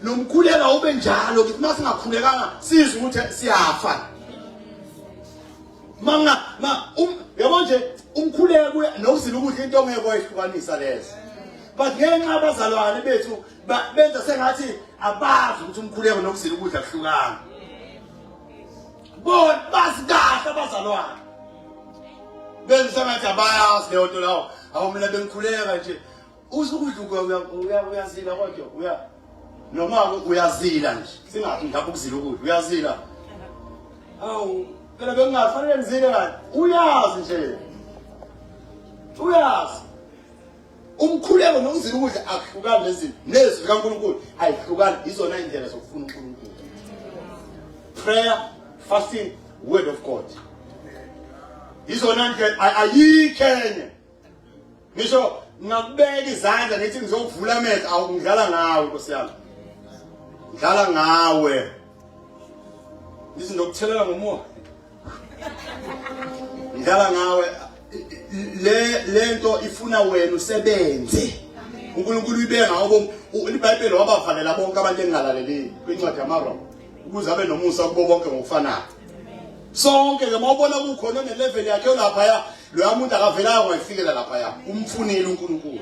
Nomkhuleko awube njalo ukuthi masingakhulekanga sizwe ukuthi siyafa. Manga ma yabo nje umkhuleko nokuzila ukudla into ongeke wayihlukanisa lezo. But ngenxa abazalwane bethu benza sengathi abazi ukuthi umkhuleko nokuzila ukudla kuhlukana. Bona bazi kahle abazalwane. Benza sengathi abayazi leyo nto lawo. Awu mina bengikhuleka nje. Usukudla uyazila kodwa uya noma uyazila nje. Singathi ngapha ukuzila ukudla uyazila. Awu phela bengingafanele ngizile kanti uyazi nje. Uyazi. Umkhuleko nokuzila ukudla akuhlukani nezinto. Nezwi likaNkulunkulu ayihlukani izona indlela zokufuna uNkulunkulu. Prayer, fasting, word of God. Izona ndlela ayikho enye. Ngisho ngakubeka izandla ngithi ngizokuvula amehlo awungidlala ngawe Nkosi yami. Ngidlala ngawe. Ngithi ndokuthelela ngomoya. Ngidlala ngawe le lento ifuna wena usebenze. uNkulunkulu uyibeka ngawo iBhayibheli wabavalela bonke abantu engalalelini kwincwadi yamaRoma ukuze abe nomusa kubo bonke ngokufanayo. Sonke ke mawubona kukhona one level yakhe lapha ya loya muntu akavelanga wayifikela lapha ya umfunile uNkulunkulu.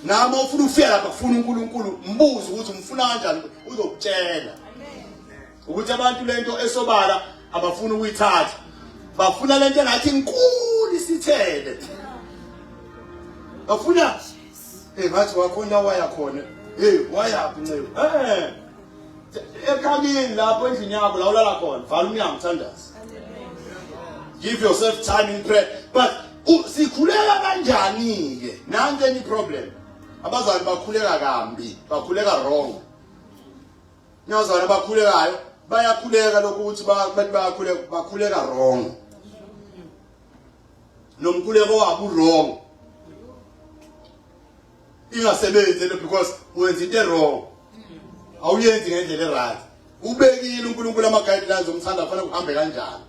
Nami ufuna ufika lapha kufuna uNkulunkulu mbuze ukuthi umfuna kanjani uzokutshela. Ukuthi abantu lento esobala abafuni ukuyithatha. Bafuna lento engathi inkulu isithele. Bafuna eh ngathi wakhona waya khona. Hey wayaphi nceku? Eh ekhabini lapho endlini yakho la ulala khona vala umnyango thandaza. Give yourself time in prayer. But sikhuleka kanjani ke? Nanti any problem. Abazali bakhuleka kambi, bakhuleka wrong. Niyazwana abakhulekayo bayakhuleka lokhu ukuthi bathi bayakhuleka bakhuleka wrong. Nomkhuleko wabo wrong. Ingasebenzi lo because wenza into wrong. Awuyenzi ngendlela eright. Ubekile uNkulunkulu ama guidelines omthanda kufanele uhambe kanjani.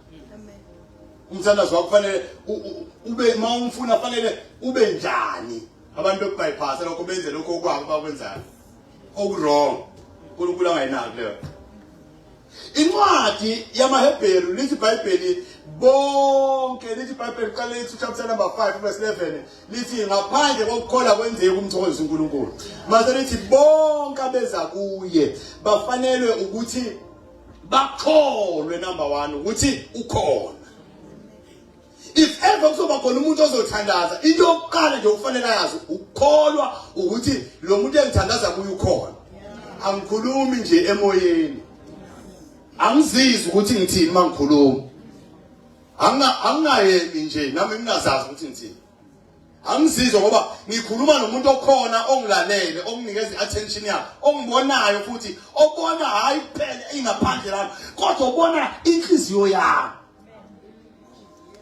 Umthandazo wakho kufanele ube mawumfuna fanele ube njani. Abantu bekubypass lokho benze lokho okwabo bakwenzayo. Okuwrong. uNkulunkulu angayinaki leyo. Incwadi yamaHebheru lithi iBhayibheli bonke lithi iBhayibheli qale lithi chapter number 5 verse 11 lithi ngaphandle kokukholwa kwenzeka umthokozisa uNkulunkulu. Mase lithi bonke abeza kuye bafanelwe ukuthi bakholwe number 1 ukuthi ukhona. If ever kuzoba khona umuntu ozothandaza into yokuqala nje okufanele ayazi ukukholwa ukuthi lo muntu engithandaza kuye ukhona. Angikhulumi nje emoyeni. Angizizwi ukuthi ngithini mangikhuluma. Anga angayemi nje nami ngingazazi ukuthi ngithini. Angizizwa ngoba ngikhuluma nomuntu okhona ongilalele onginikeza i-attention yakhe ongibonayo futhi obona hayi kuphela ingaphandle lami kodwa obona inhliziyo yami.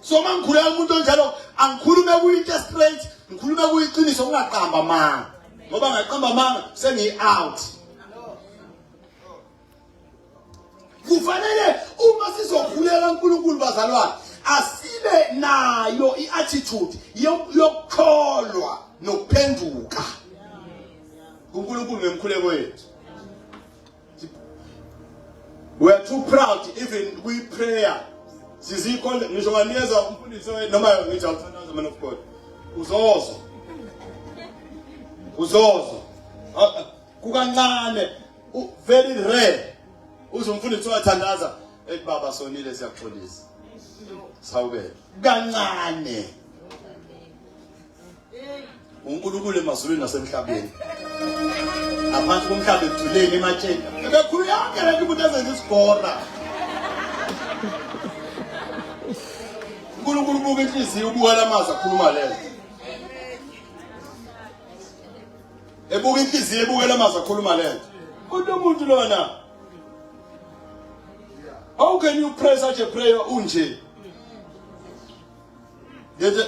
So mangikhuleka umuntu onjalo angikhulume kuyinto straight ngikhulume kuyiqiniso ngingaqamba amanga ngoba ngaqamba amanga sengiyi out. Kufanele uma sizokhuleka uNkulunkulu bazalwane asibe nayo iattitude yokukholwa nokuphenduka uNkulunkulu ngemkhuleko yethu. We are too proud even we prayer. Sizikhona ngisho nganikeza umfundisi noma ngithi awuthandaza man of God. Uzozwa. Uzozwa. Kukancane very rare uze umfundisi uyathandaza ethi baba sonile siyakuxolisa. Sawubela. Kancane. uNkulunkulu emazulwini nasemhlabeni ngaphansi komhlaba ekujuleni ematsheni ebekhulu yonke lento umuntu azenza isigora uNkulunkulu ubuka inhliziyo ubuka lamazwi akhuluma lento ebuka inhliziyo ebuka lamazwi akhuluma lento kodwa umuntu lona how can you pray such a prayer unje Ngeke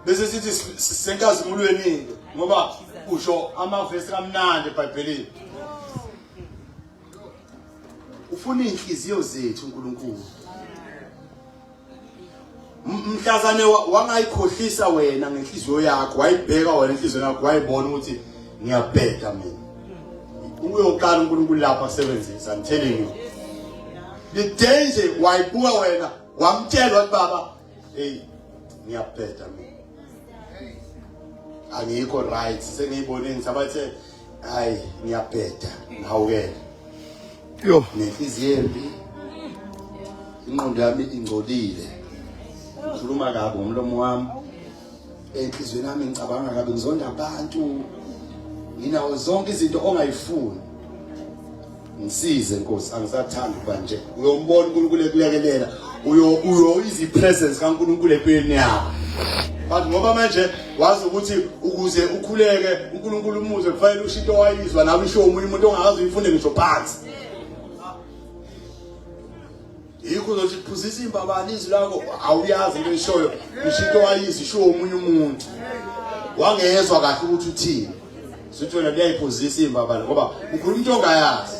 bese sithi sisenkazimulweni ngoba usho amavesi kamnandi eBhayibhelini. Ufuna inhliziyo zethu uNkulunkulu. Mhlazane wangayikhohlisa wena ngenhliziyo yakho, wayibheka wena inhliziyo yakho wayibona ukuthi ngiyabheda mina. Uyoqala uNkulunkulu lapha kusebenzisa, I'm telling you. The danger wayibuka wena wamtshela wathi baba hey ngiyabheda mina. Angikho right, sengiyibone ngisabathe hayi ngiyabheda, ngihawukele. Yo. Nenhliziyo embi. Ingqondo yami ingcolile. Ngikhuluma kabi ngomlomo wami. Enhliziyweni yami ngicabanga kabi ngizonda abantu. Nginawo zonke izinto ongayifuni. Ngisize Nkosi, angisathandi ukuba nje. Uyombona uNkulunkulu ekulekelela. Uyo uyo izi presence kaNkulunkulu empilweni yakho. But ngoba manje wazi ukuthi ukuze ukhuleke uNkulunkulu umuze kufanele usho into owayizwa nawe isho omunye umuntu ongakaze uyifunde ngisho phansi. Yikho uzothi phuzisa imbabala izwi lakho awuyazi into eshoyo usho into owayizwa isho omunye umuntu. Wangezwa kahle ukuthi uthini. Sithi wena kuyayiphuzisa imbabala ngoba ukhuluma into ongayazi.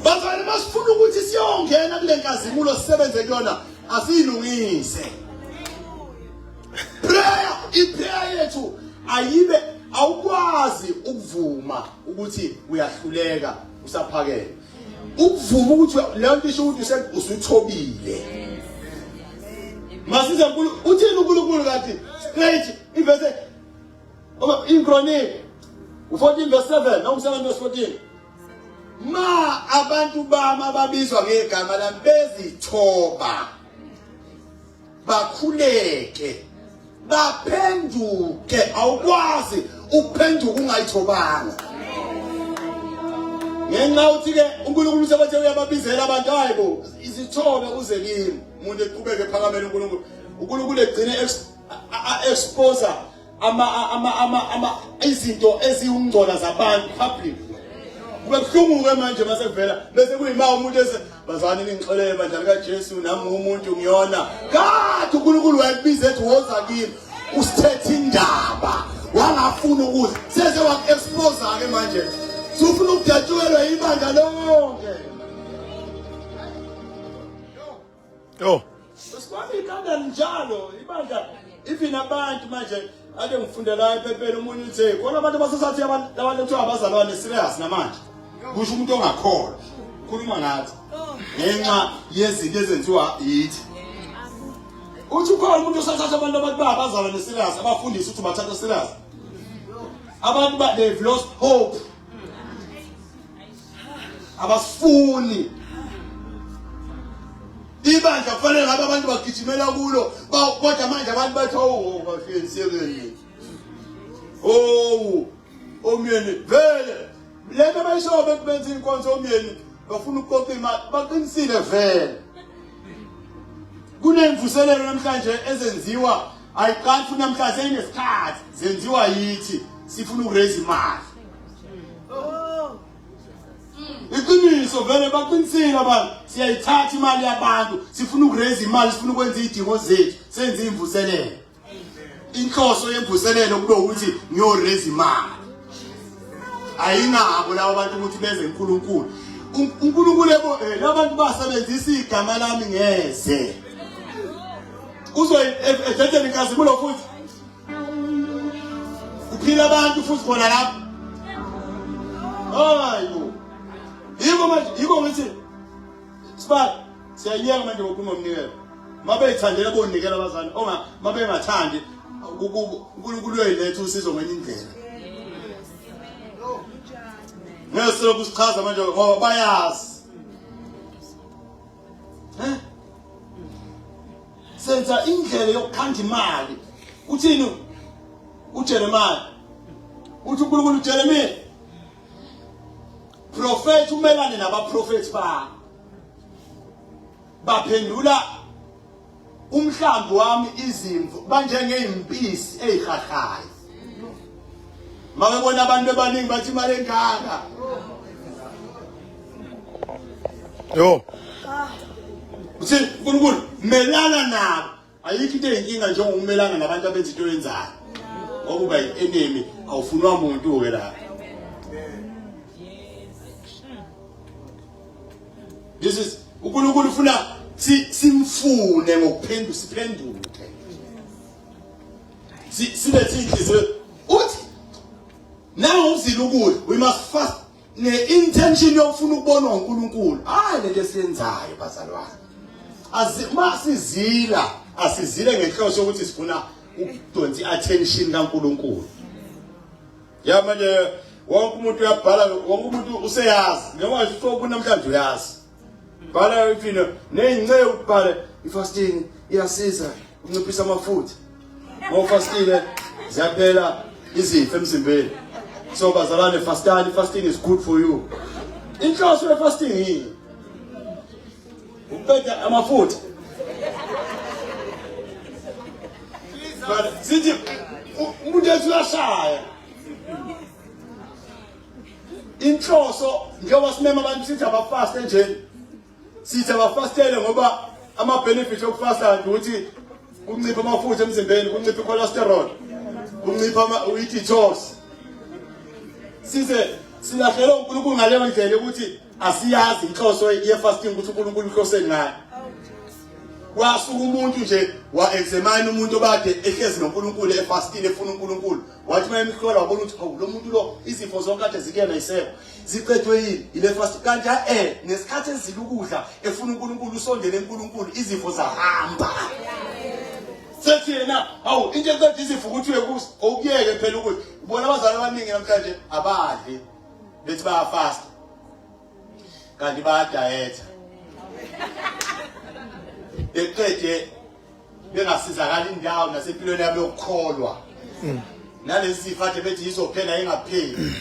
Bazalwane masifuna ukuthi siyongena kule nkazimulo sisebenze kuyona asiyilungise. Prayer, iprayer yethu ayibe awukwazi ukuvuma ukuthi uyahluleka usaphakele. Ukuvuma ukuthi leyo nto isho ukuthi usuthobile. Masize uNkulunkulu uthini uNkulunkulu kanti straight ivese Ngoba iNkronike u14 verse 7 noma u7 verse 14 ma abantu bami ababizwa ngegama lami bezithoba bakhuleke baphenduke awukwazi ukuphenduka ungayithobanga ngenxa uthi ke uNkulunkulu usebathe uyababizela abantu hayibo izithobe uze kimi umuntu eqhubeke ephakamela uNkulunkulu uNkulunkulu egcine expose ama ama ama ama izinto eziwungcola zabantu public kube buhlungu ke manje mase kuvela bese kuyima umuntu ese bazani ningixolele bandla likaJesu nami umuntu ngiyona kade uNkulunkulu wayekubiza ethi woza kimi usithethe indaba wangafuna ukuza seze waku-expose ke manje sufuna ukudatshukelwa ibandla lonke Yo. Sibona ikhanda njalo ibandla even abantu manje ake ngifunde la ephepheni omunye uthe khona abantu abasasathi abantu abantu kuthiwa abazalwane serious namanje kusho umuntu ongakholwa khuluma ngathi ngenxa yezinto ezenziwa yithi uthi ukhona umuntu osathatha abantu abantu babazalwane serious abafundisi uthi bathatha serious abantu ba they've lost hope abasifuni ibandla kufanele ngabe abantu bagijimela kulo kodwa manje abantu bathi oh bafiyeni oh omyeni vele lento abayishoyo bethi benza inkonzo omyeni bafuna ukuqoqa imali baqinisile vele kunemvuselelo namhlanje ezenziwa ayiqali futhi namhlanje seyinesikhathi zenziwa yithi sifuna ukuraise imali Iqiniso vele baqinisile abantu siyayithatha imali yabantu sifuna ukuraise imali sifuna ukwenza izidingo zethu senze imvuselelo inhloso yemvuselelo kube ukuthi ngiyoraise imali ayinabo labo bantu ukuthi beze uNkulunkulu uNkulunkulu ebo eh, labantu basebenzisa igama lami ngeze uzoyededela inkazimulo futhi Kuphila abantu futhi khona lapho. Hayi bo. Yiko manje yiko ngithi sibali siyayeka manje ngokukhuluma umnikelo. Mabeyithandela bonikela abazali onga mabengathandi uNkulunkulu uyoyiletha usizo ngenye indlela. Ngeke selokhu sichaza manje ngoba bayazi. Eh? Senza indlela yokukhanda imali. Uthini uJeremiah? Uthi uNkulunkulu uJeremiah Prophet umelane nabaprofethi bakhe. Baphendula umhlambi wami izimvu banjengezimpisi ezihahayo. Makebona abantu abaningi bathi imali engaka. Yo. Uthi uNkulunkulu melana nabo. Ayikho into eyinkinga njengokumelana nabantu abenza into oyenzayo. Ngoba uba yi-enemy awufunwa muntu ke la. This is uNkulunkulu ufuna simfune ngokuphenduka siphenduke. Silethe inhliziyo uthi nangozila ukudla we must fast ne-intention yokufuna ukubonwa uNkulunkulu hayi lento esiyenzayo bazalwane. Masizila asizile ngenhloso yokuthi sifuna ukudonsa i-attention kaNkulunkulu. Ya manje wonke umuntu uyabhala, wonke umuntu useyazi njengoba nje namhlanje uyazi. Bhala ifino nezinceku ubhale ifasting iyasiza unciphisa amafutha. Ngofastile ziyaphela izifo emzimbeni. So bazalwane fastani, fasting is good for you. Inhloso ye fasting yini? Ukuqeda amafutha. But sithi umuntu ethi uyashaya. Inhloso njengoba simema abantu sithi abafaste nje sithi abafastele ngoba ama benefits okufasta nje ukuthi kuncipha amafutha emzimbeni, kuncipha icholesterol, kuncipha i-detox. Size silahlele uNkulunkulu ngaleyo ndlela ukuthi asiyazi inhloso ye-fasting ukuthi uNkulunkulu uhloseni ngayo. Kwasuka umuntu nje wa-examine umuntu obade ehlezi noNkulunkulu efastile efuna uNkulunkulu. Wathi uma emhlola wabona ukuthi hawu lo muntu lo izifo zonke kade zikuyena yisekho. Ziqedwe yini ile fast kanti eh nesikhathi ezila ukudla efuna uNkulunkulu usondele eNkulunkulu izifo zahamba. Sethi yena hawu into eqeda izifo ukuthi uye okuyeke phela ukuthi ubona abazali abaningi namhlanje abadli bethi bayafasta kanti bayadayetha beqede bengasizakali indawo nasempilweni yabo yokukholwa nalezi zifo ade bethi izophela ingapheli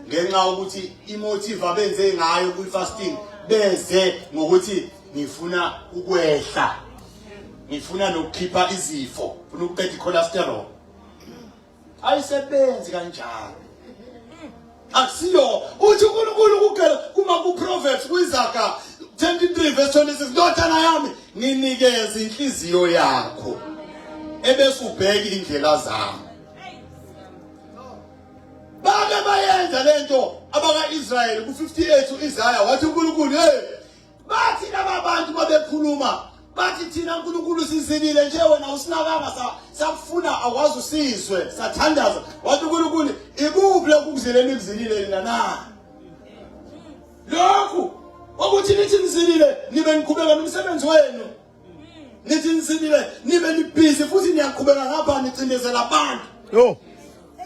ngenxa yokuthi imotive abenze ngayo kwi-fasting beze ngokuthi ngifuna ukwehla ngifuna nokukhipha izifo ngifuna ukuqeda i-cholesterol ayisebenzi kanjalo akusiyo uthi uNkulunkulu kuphela kuma ku Proverbs kwizaga 23 verse 26 ndodana yami nginikeze inhliziyo yakho ebese ubheka indlela zami bake bayenza lento abaka-Israyeli ku-58 u-Isaya wathi uNkulunkulu hey bathi laba bantu babekhuluma bathi thina uNkulunkulu sizilile nje wena usinakanga sakufuna akwazi usizwe sathandaza wathi uNkulunkulu ikuphi lokhu kuzileni kuzilile nina na lokhu ukuthi nithi nizilile nibe niqhubeka nomsebenzi wenu nithi nizilile nibe nibhizi futhi niyaqhubeka ngapha nicindezela abantu yo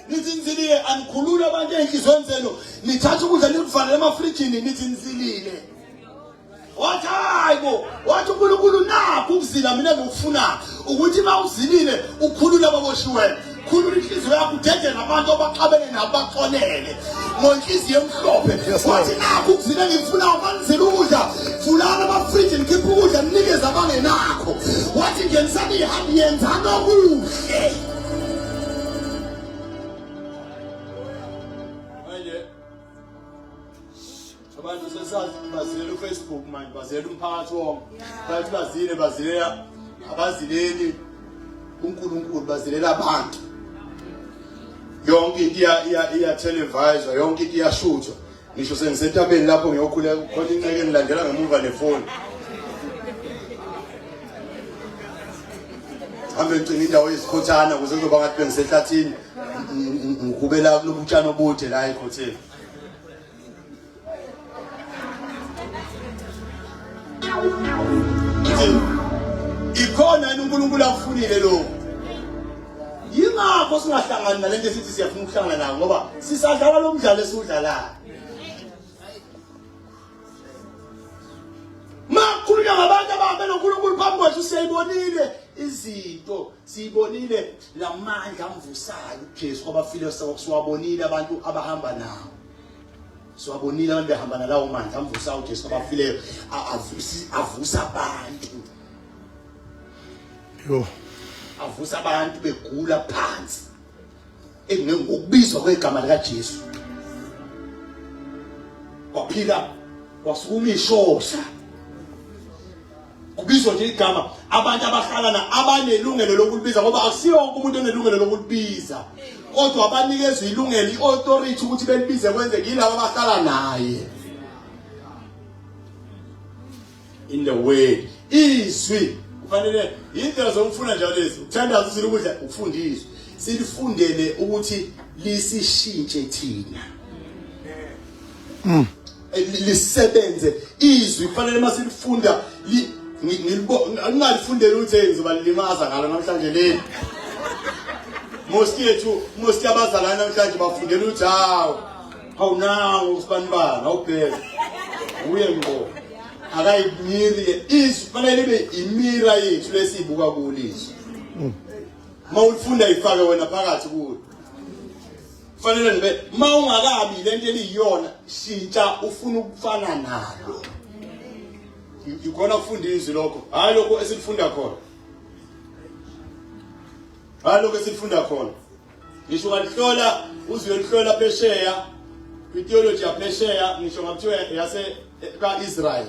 nithi nizilile anikhulule abantu ey'nhliziyweni zenu nithatha ukudla nikuvalele emafrijini nithi nizilile wathi hayi bo wathi uNkulunkulu nakho ukuzila mina ngikufunayo ukuthi uma uzilile ukhulule ababoshiweyo khulula inhliziyo yakho udedele abantu obaxabene nabo baxolele ngonhliziyo emhlophe wathi nakho ukuzila engikufunayo manizila ukudla vulani amafriji nikhiphe ukudla ninikeze abangenakho wathi ngenisani ihambi yenzani okuhle manje abantu sesazi bazilela uFacebook manje bazilela umphakathi wonke bathi bazile bazilela abazileli uNkulunkulu bazilela abantu yonke into iya iya iya televisor yonke into iyashuthwa ngisho sengisentabeni lapho ngiyokhuleka khona inceke ngilandela ngemuva nefoni hambe ngicinga indawo yezikhothana ukuze kuzoba ngathi bengisehlathini ngihubela kulobutshani obude la ekhotheni Ikhona yini uNkulunkulu akufunile lokho? Yingakho singahlangani nalento esithi siyafuna ukuhlangana nayo ngoba sisadlala lo mdlalo esiwudlalayo. Makhulunywa ngabantu abahambe noNkulunkulu phambi kwethu siyayibonile izinto, siyibonile lamandla amvusayo uJesu kwabafile siwabonile abantu abahamba nawo. Siwabonile abantu behamba nalawo mandla amvusa uJesu kwabafileyo avusa abantu. Yo. Avusa abantu begula phansi. Ngokubizwa kwegama likaJesu. Waphila wasukuma ishosha. Kubizwa nje igama abantu abahlala na abanelungelo lokulibiza ngoba akusiyo wonke umuntu onelungelo lokulibiza. Kodwa abanikezwe ilungelo iauthority ukuthi belibize kwenzeke yilabo abahlala naye. In the way izwi kufanele indlela zokufuna njalo lezi ukuthandaza uzile ukudla ukufunda izwi silifundele ukuthi lisishintshe thina. Lisebenze izwi kufanele masilifunda Ngingalifundeli ukuthi ngizobalimaza ngalo namhlanje leli. Most yethu, most yabazalwane namhlanje bafundela ukuthi hawu, hawu nawu usibanibani, awubheke. Uye ngqo. Akayimiri ke izwi fanele libe imira yethu lesibuka kulo izwi. Uma ulifunda ifake wena phakathi kulo. Fanele ngibe uma ungakabi lento eliyiyona shintsha ufuna ukufana nalo. Ikhona kufunda izwi lokho, hayi lokho esilifunda khona. Hayi lokho esilifunda khona. Ngisho ungalihlola uze uyolihlola phesheya kwitheology yaphesheya ngisho ngakuthiwa yase ka-Israel.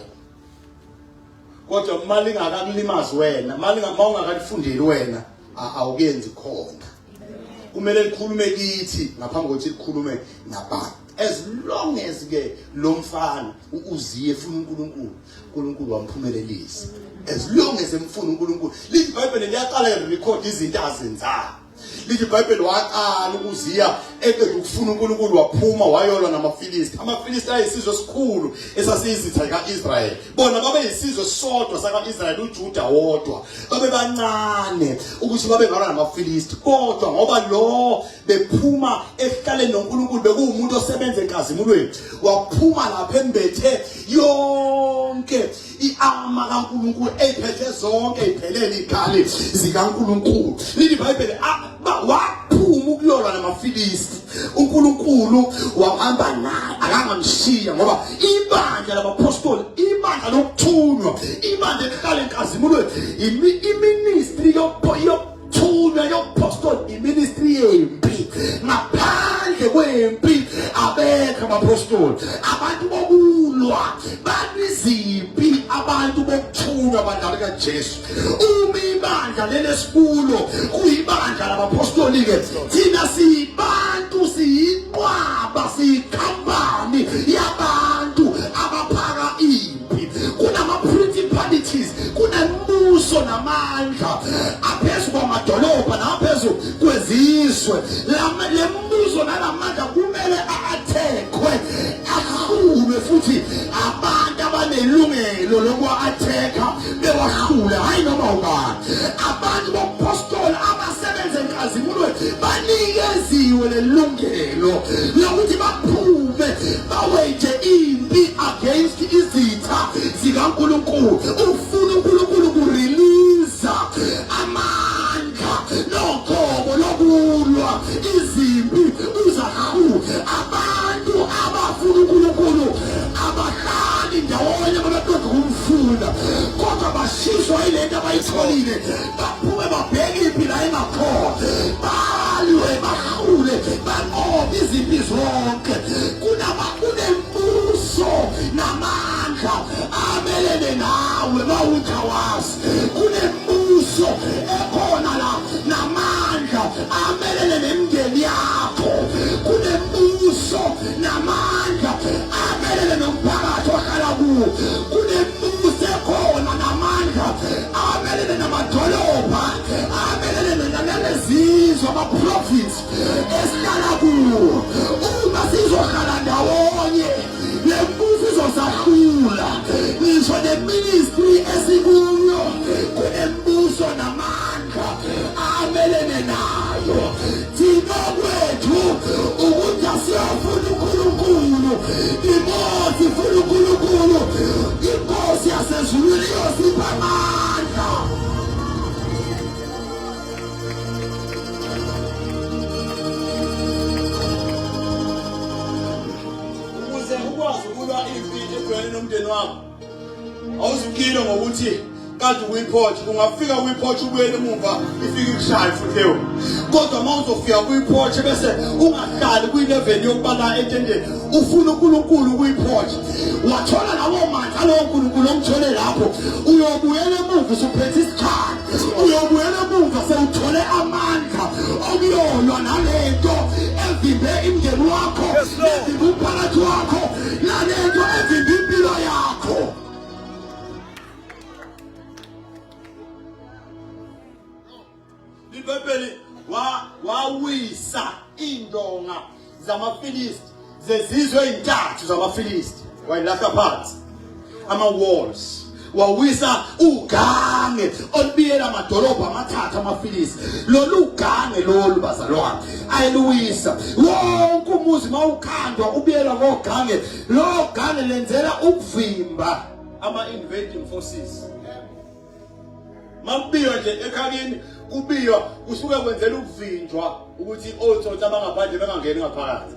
Kodwa uma lingakakulimazi wena, uma ungakalifundeli wena awukenzi khona. Kumele likhulume kithi ngaphambi kokuthi likhulume nabantu. As long as ke lo mfana uUziya efuna uNkulunkulu, uNkulunkulu wamphumelelisa. As long as emfuna uNkulunkulu, lithi iBhayibheli liyaqala record izinto azenzayo. Lithi iBhayibheli waqala ukuziya eqeda ukufuna uNkulunkulu waphuma wayolwa namaFilisti. AmaFilisti ayisizwe esikhulu esasiyizitha zika-Israyeli. Bona babeyisizwe sodwa saka-Israyeli, uJuda wodwa. Babebancane ukuthi babengalwa namaFilisti, kodwa ngoba lo bephuma ehlaleni noNkulunkulu bekuwumuntu osebenza enkazimulweni, waphuma lapha embethe yonke iama kaNkulunkulu eyiphethe zonke iphelele ikhali zikaNkulunkulu. Lithi iBhayibheli waphuma ukuyolwa namaFilisti, uNkulunkulu wahamba naye akangamshiya, ngoba ibandla labapostoli, ibandla lokuthunywa, ibandla elihlala enkazimulweni, iministry yokuthunywa yobupostoli, iministry yempi. Ngaphandle kwempi abekho abapostoli. Abantu bokulwa banizimpi, abantu bokuthunywa bandla likaJesu. Uma ibandla lelesikulo kuyibandla labapostoli ke, thina siyibantu, siyinqwaba, siyikhampani yabantu abaphaka impi. Kunama-principalities, kunemibuso namandla aphezu kwamadolobha naphezu kwezizwe. Le mbuso nalamandla kumele a-athekwe, ahlulwe, futhi abantu abanelungelo lokuwa-athekha bewahlule, hhayi noma ubani. Abantu bobupostoli abasebenza enkazimulweni banikeziwe lelungelo lokuthi baphume baweje impi against izitha zikaNkulunkulu. Ufuna uNkulunkulu kurelease amandla nogobo lokulwa izimpi uzahlule. Abantu abafuna uNkulunkulu abahlali ndawonye babaqeda ukumfuna, kodwa bashiswa yilento abayitholile, baphume babheke impi la engakhona, balwe, bahlule, banqobe izimpi zonke. Kunembuso namandla amelene nawe mawuthi awazi. Kunembuso ekhona la namandla amelene nemindeni yakho. Kunembuso namandla amelene nomphakathi ohlala kuwo. Kunembuso ekhona namandla amelene namadolobha, amelene nalezizwe, ama-province esihlala kuwo. Uma sizohlala ndawonye le mbuso izosahlula. Ngisho neministry esikuyo kunembuso namandla amelene nayo. Thina kwethu ukuthi asiyofuna uNkulunkulu, imosi ifuna uNkulunkulu, inkosi yasezulwini iyosipha amandla. Ukuze ukwazi ukulwa impi ebhekene nomndeni wakho, awuzukile ngokuthi kade ukuyiphotsha. Ungafika kuyiphotsha ubuyele emuva, ifike ikushaye futhi leyo. Kodwa uma uzofika kuyiphotshe bese ungahlali kwilevel yokubala etendeni, ufuna uNkulunkulu kuyiphotshe, wathola lawo mandla alowo nkulunkulu omthole lapho, uyobuyela emuva usuphethe isikhali, uyobuyela emuva sewuthole amandla okuyolwa nalento evimbe imndeni wakho, evimbe umphakathi wakho, nalento evimbe impilo yakho. IBhayibheli wawisa indonga zamaFilisti zezizwe ezintathu zamaFilisti, wayilahla phansi ama walls. Wawisa ugange olubiyela amadolobha amathathu amaFilisti. Lolu gange lolu bazalwane ayeluwisa. Wonke umuzi mawukhandwa ubiyelwa ngogange. Lo gange lenzela ukuvimba ama-invading forces. Makubiywa nje ekhakini kubiywa kusuke kwenzela ukuvinjwa ukuthi otsotsi abangaphandle bengangeni ngaphakathi.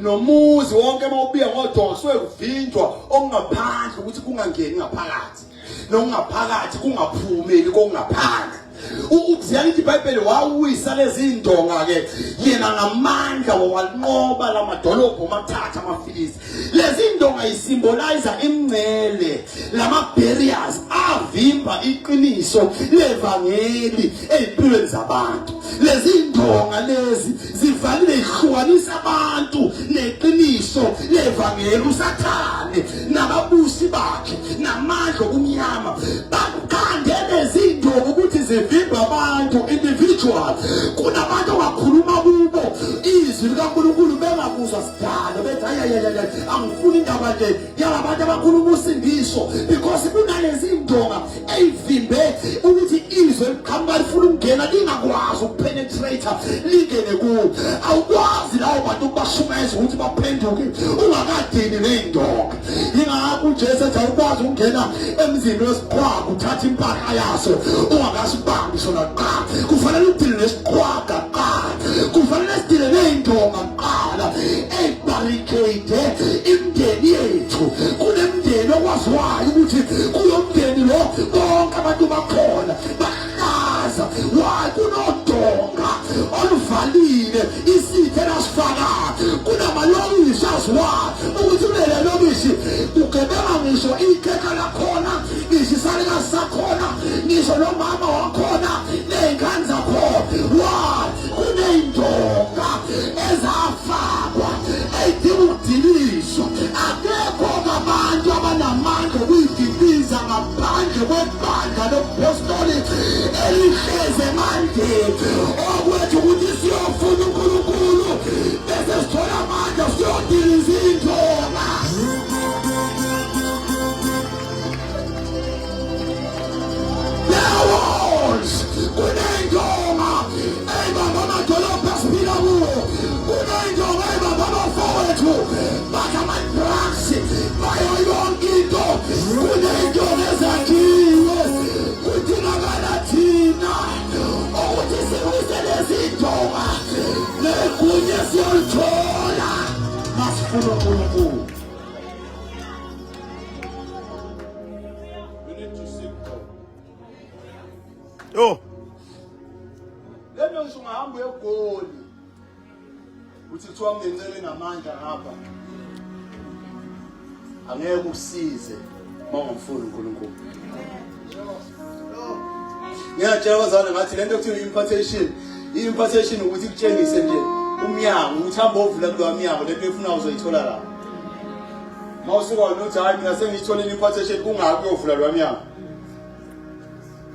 Nomuzi wonke mawubiya ngodonga kusuke kuvinjwa okungaphandle ukuthi kungangeni ngaphakathi. Nokungaphakathi kungaphumeli kokungaphandle. Ukuziyana ithi iBhayibheli wawisa lezi ndonga ke yena ngamandla wawanqoba lamadolobha omathathu amaFilisti. Lezi ndonga isymbolize imngcele lama barriers avimba iqiniso levangeli ezimpilweni zabantu. Lezi ndonga lezi zivalile ihlukanisa abantu neqiniso levangeli. USathane nababusi bakhe namandla okumnyama bakhande lezi ndonga ukuthi zivimba abantu individual. Kunabantu ongakhuluma kubo izwi likaNkulunkulu bengakuzwa sidalo bethi ayayayay angifuni indaba nje yalabantu abakhuluma usindiso because kunalezi ndonga eyivimbe ukuthi izwe liqhamuka lifuna ukungena lingakwazi ukupenetrate lingene kuwo. Awukwazi lawo bantu ukubashumayeza ukuthi baphenduke ungakadini ney'ndonga. Yingakho uJesu ethi awukwazi ukungena emzini wesiqhwaga uthathe impahla yaso ungakasibambi sona kuqala. Kufanele udile nesiqhwaga kuqala, kufanele sidile ney'ndonga kuqala eyibarricade imindeni yethu. Kunemindeni okwaziwayo ukuthi kulo mndeni lo bonke abantu bakhona bahlaza. Why? Kunodonga oluvalile isitha elasifaka. Kunamalokishi aziwayo ukuthi kulele lokishi kugebenga ngisho ikhekha lakhona, ngisho isalikazi sakhona, ngisho nomama wakhona ney'ngane zakhona. Why? Kuney'ndonga ezafakwa ey'dinga ukudilizwa. Akekho ngabantu abanamandla okuyidiliza ngaphandle kwebandla lobuphostoli elihlezi emandleni. Okwethu ukuthi siyofuna uNkulunkulu bese sithola amandla siyodiliza iy'ndonga. There kuney'ndonga eyibamba amadolobha esiphila kuwo, kuney'ndonga eyibamba abafowethu bakha ama-drugs bayo yonke into. Kuney'ndonga ezakhiwe, kudingakala thina ukuthi siwise lezi ndonga negunya siyolithola masifuna uNkulunkulu. We need to seek God. Yo. Lento ngisho ungahamba uye eGoli. Uthi kuthiwa kungencele namandla ngapha. Angeke ukusize uma ungamfuni uNkulunkulu. Ngiyatshela abazalwane ngathi lento kuthiwa impartation, i-impartation ukuthi ikutshengise nje umnyango ukuthi hamba ovula kulowa mnyango, lento efunayo uzoyithola lapho. Mawusuka wena uthi hayi mina sengiyitholile impartation, kungaki uyovula lowa mnyango?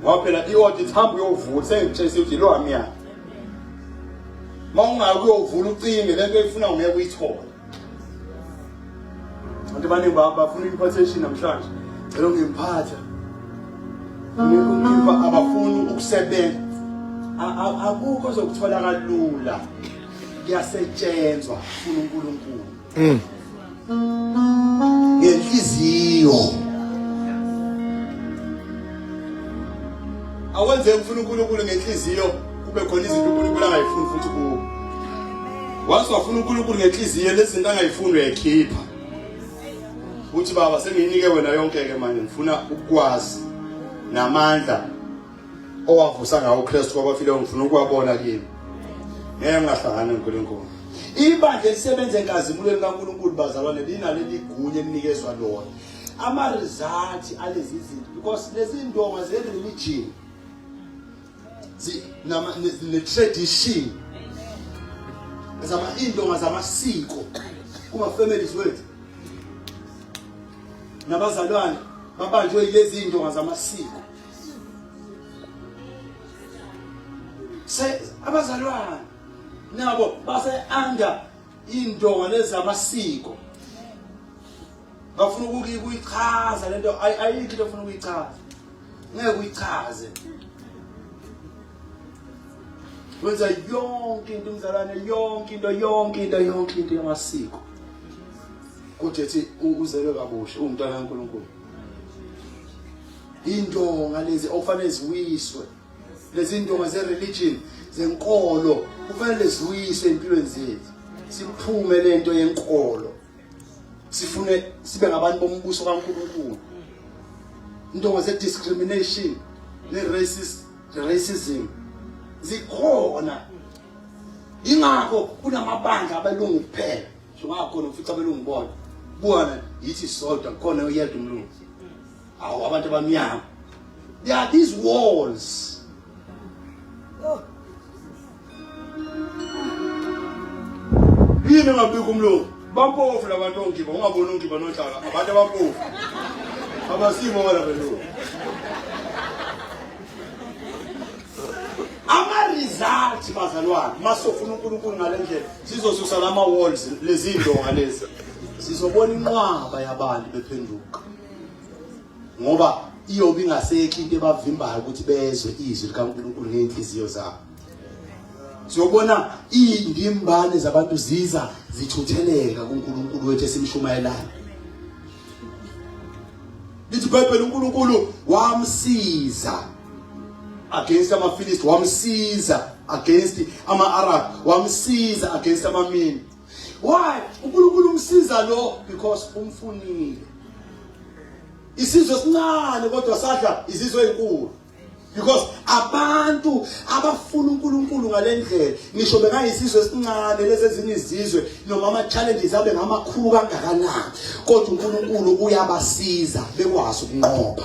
Ngoba phela i-order ithi hamba uyovula, sengikutshengise ukuthi lowa mnyango. Mawungaki uyovula ucinge lento oyifunayo ngeke uyithole. Abantu abaningi bafuna i-impartation namhlanje. Cela ungimphatha. Ungipha, abafuni ukusebenza. Akukho ozokuthola kalula. Kuyasetshenzwa funa uNkulunkulu. Ngenhliziyo. Awenze ufuna uNkulunkulu ngenhliziyo kube khona izinto uNkulunkulu angayifuni futhi kuwe. Once wafuna uNkulunkulu ngenhliziyo, lezi zinto angayifuni uyayikhipha. Uthi baba sengiyinike wena yonke ke manje, ngifuna ukwazi namandla owavusa ngawo uKristu kwabafileyo, ngifuna ukuwabona kimi. Ngeke ngingahlangani noNkulunkulu. Ibandla elisebenza enkazimulweni kaNkulunkulu bazalwane linaleli gunya elinikezwa lona. Ama results alezi zinto, because lezi ndonga ze religion nama ne tradition zama indonga zamasiko kuma families wethu nabazalwane babanjwe yilezi indonga zamasiko. Se abazalwane nabo base under indonga lezamasiko. Bafuna ukuyichaza lento ayikho into ofuna ukuyichaza. Ngeke uyichaze. Wenza yonke into umzalwane yonke into yonke into yonke into yamasiko. Kodwa ethi uzelwe kabusha uwumntwana kaNkulunkulu. Indonga lezi okufanele ziwiswe. Lezi ndonga ze religion zenkolo kufanele ziwiswe empilweni zethu. Siphume lento yenkolo. Sifune sibe ngabantu bombuso kaNkulunkulu. Indonga ze discrimination ne racist racism zikhona. Ingakho kunamabandla abelungu kuphela. Njengakhona ufica abelungu bona. Buka yithi sodwa khona oyedwa umlungu. Awu abantu abamnyama. There are these walls. Oh. Yini engabikho umlungu? Bampofu labantu ongiba, ungaboni ongiba nonhlaka, abantu abampofu. Abasibona belungu. Ama-result bazalwane masofuna uNkulunkulu ngale ndlela sizosusa lama walls lezi ndonga lezi sizobona inqwaba yabantu bephenduka ngoba iyobe ingasekho into ebavimbayo ukuthi bezwe izwi likaNkulunkulu ngey'nhliziyo zabo siyobona iy'ndimbane zabantu ziza zithutheleka kuNkulunkulu wethu esimshumayelayo lithi iBhayibheli uNkulunkulu wamsiza against amaFilisti wamsiza against ama-Arab wamsiza against amaMini Why? uNkulunkulu umsiza lo because umfunile. Isizwe esincane kodwa sadla izizwe ezinkulu. Because abantu abafuna uNkulunkulu ngalendlela ngisho bekayisizwe esincane lezi ezinye izizwe noma ama challenges abe ngamakhulu kangakanani kodwa uNkulunkulu uyabasiza bekwazi ukunqoba.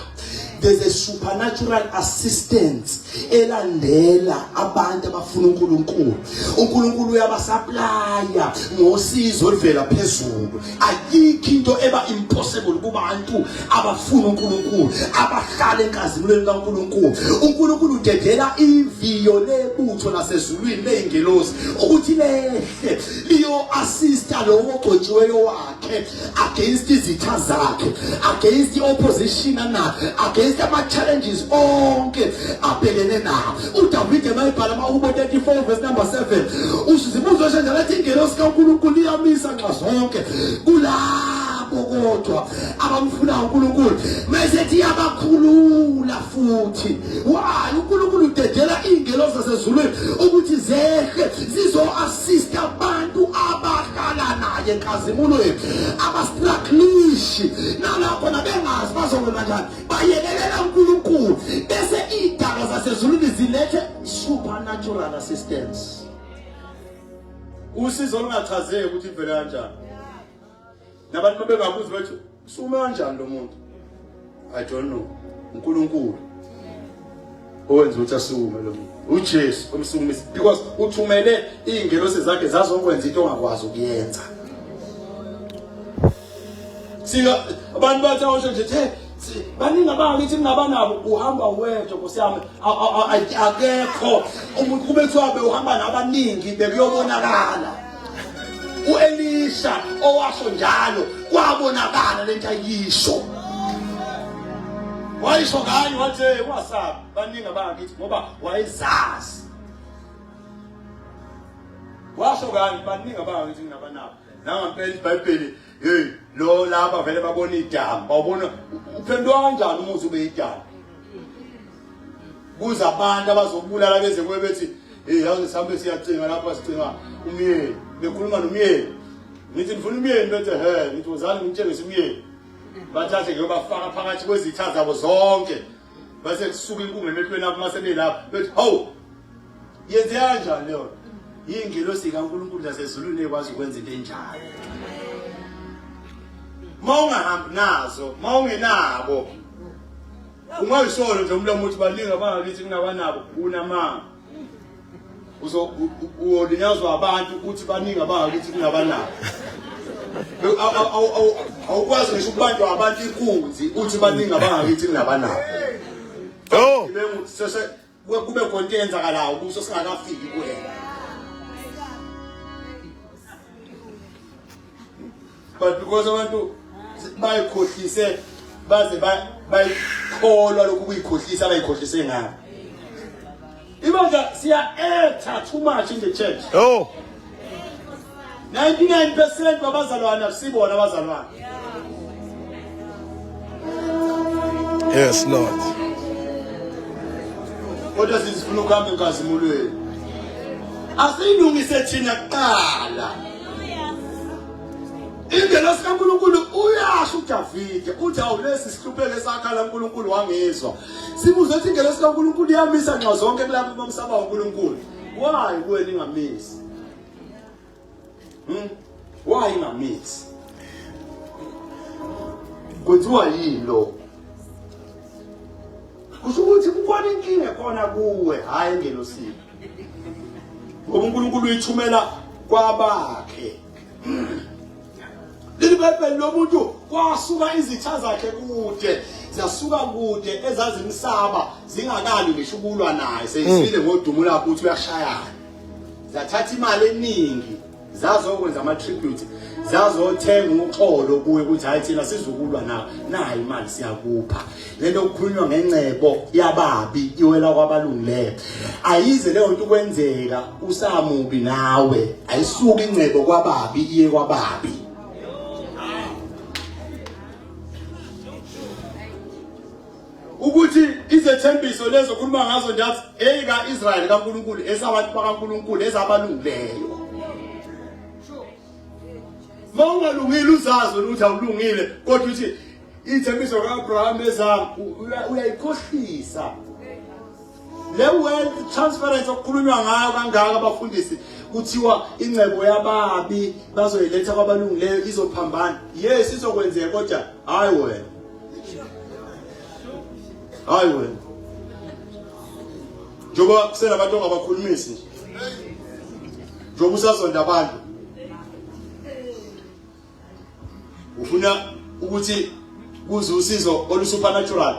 There's a supernatural assistance elandela abantu abafuna uNkulunkulu. uNkulunkulu uyabasupplya ngosizo oluvela phezulu. Ayikho into eba impossible kubantu abafuna uNkulunkulu, abahlala enkazimulweni kaNkulunkulu. uNkulunkulu udedela iviyo lebutho lasezulwini leyingelosi ukuthi lehle liyo assista lowo ogcotshiweyo wakhe against izitha zakhe against i-opposition anayo against ama-challenges onke abhekene nawo udavide mayibhala amahubo 34 verse number 7 usizibuzo senjalo athi ingelosi kankulunkulu iyamisa nxa zonke kulabo kodwa abamfunayo unkulunkulu mesethi iyabakhulula futhi why unkulunkulu udedela iy'ngelosi zasezulwini ukuthi zehle zizo-assista abantu abahlala naye enkazimulweni abastraglishi nalapho nabengazi bazokwenza njani bayekelela uNkulunkulu bese idalwa zasezulwini zilethe supernatural assistance usizo olungachazeki ukuthi ivele kanjani nabantu babengabuzi bathi usume kanjani lo muntu i don't know uNkulunkulu owenza ukuthi asukume lo muntu uJesu omsukumisa because uthumele izingelosi zakhe zazokwenza into ongakwazi ukuyenza sika abantu bathi awusho nje the baningi abangakithi kungabanabo uhamba wedwa nkosi yami akekho umuntu kube kuthiwa bewuhamba nabaningi bekuyobonakala uElisha owasho njalo kwabonakala lento ayisho wayisho kanye wathi ungasabi baningi abangakithi ngoba wayezazi washo kanye baningi abangakithi kunabanabo nangampela ibhayibheli hey lo laba vele babona idamu bawubona uphenduka kanjani umuzi ube idamu kuza abantu abazobulala beze kuwe bethi hey yazi sihambe siyacinga lapha sicinga umyeni bekhuluma nomyeni ngithi ngifuna umyeni bethe he ngithi wozani ngitshengise umyeni bathathe ke bafaka phakathi kwezitha zabo zonke base kusuka inkungu emehlweni abo mase belapha bethi hawu yenzeka kanjani leyo yingelosi kaNkulunkulu lasezulwini ekwazi ukwenza into enjalo mawungahambi nazo mawungenabo ungayisolo nje umlomo uthi baningi abangakithi kunabanabo unamanga uzo ulinyazwa abantu ukuthi baningi abangakithi kunabanabo awukwazi ngisho ukubanjwa abantu inkunzi uthi baningi abangakithi kunabanabo oh sese kube khona into eyenzakalayo kuso singakafiki kuwena but because abantu Bayikhohlise baze bayikholwa lokhu kuyikhohlisa abayikhohlise ngakho. Ibandla siya actor too much in the church. Oh. 99% babazalwane akusibona abazalwane. Yes Lord. Kodwa sifuna ukuhamba enkazimulweni. Asiyilungise thina kuqala. Ingelosi kaNkulunkulu uyasho uDavide uthi awu lesi sihlupheke sakhala uNkulunkulu wangizwa. Sibuze ukuthi ingelosi kaNkulunkulu iyamisa nxa zonke kulabo bamsaba uNkulunkulu. Why kuwena ingamisi? Why ingamisi? Kwenziwa yini lokho? Kusho ukuthi kukhona inkinga ekhona kuwe, hhayi engelosini. Ngoba uNkulunkulu uyithumela kwabakhe. Leli Bhayibheli lomuntu kwasuka izitha zakhe kude, zasuka kude ezazimsaba zingakali ngisho ukulwa naye, seyizwile ngodumo lakhe ukuthi uyashayana. Zathatha imali eningi zazokwenza ama-tribute zazothenga uxolo kuye ukuthi hhayi thina sizukulwa nawe nayi imali siyakupha le nto kukhulunywa ngencebo yababi iwela kwabalungileyo ayize leyo nto ukwenzeka usamubi nawe ayisuki ingcebo kwababi iye kwababi ukuthi izethembiso lezo khuluma ngazo nje athi eyika-Israyeli kaNkulunkulu esabantu bakaNkulunkulu ezabalungileyo uma ungalungile uzazi ukuthi awulungile kodwa uthi ithembiso ka-Abraham ezami uyayikhohlisa le wealth transference okukhulunywa ngayo kangaka abafundisi kuthiwa ingcebo yababi bazoyiletha kwabalungileyo izophambana yes izokwenzeka kodwa hayi wena hayi wena njengoba kusenabantu ongabakhulumisi nje njengoba usazonda abantu ufuna ukuthi kuze usizo olu supernatural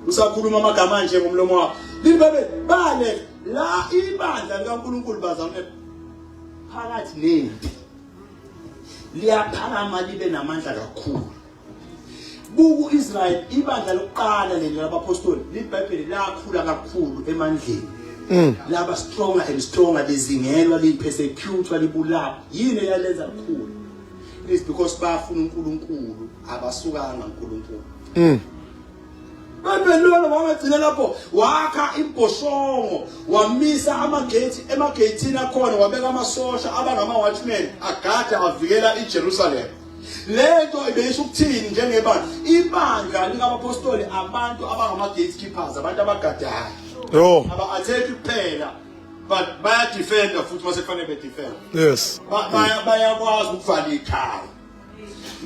usakhuluma amagama nje ngomlomo wakho lithi babe bale la ibandla likaNkuluNkulu bazalwane phakathi nempi liyaphakama libe namandla kakhulu buku Israel ibandla lokuqala leli labaphostoli libhayibheli lakhula kakhulu emandleni laba stronger and stronger lizingelwa lipersecutwa libulawa yini eyalenza kakhulu it is because bafuna uNkulunkulu abasukanga uNkulunkulu Bebelolo wangagcina lapho wakha imbhoshongo wamisa amagate emageyithini akhona wabeka amasosha abangama watchmen agada avikela iJerusalem lento ibeyisho ukuthini njengebandla ibandla likabapostoli abantu abangama gatekeepers abantu abagadayo Yo. aba attack kuphela but baya defender futhi mase kufanele be defend Yes. bayakwazi ukuvala ikhaya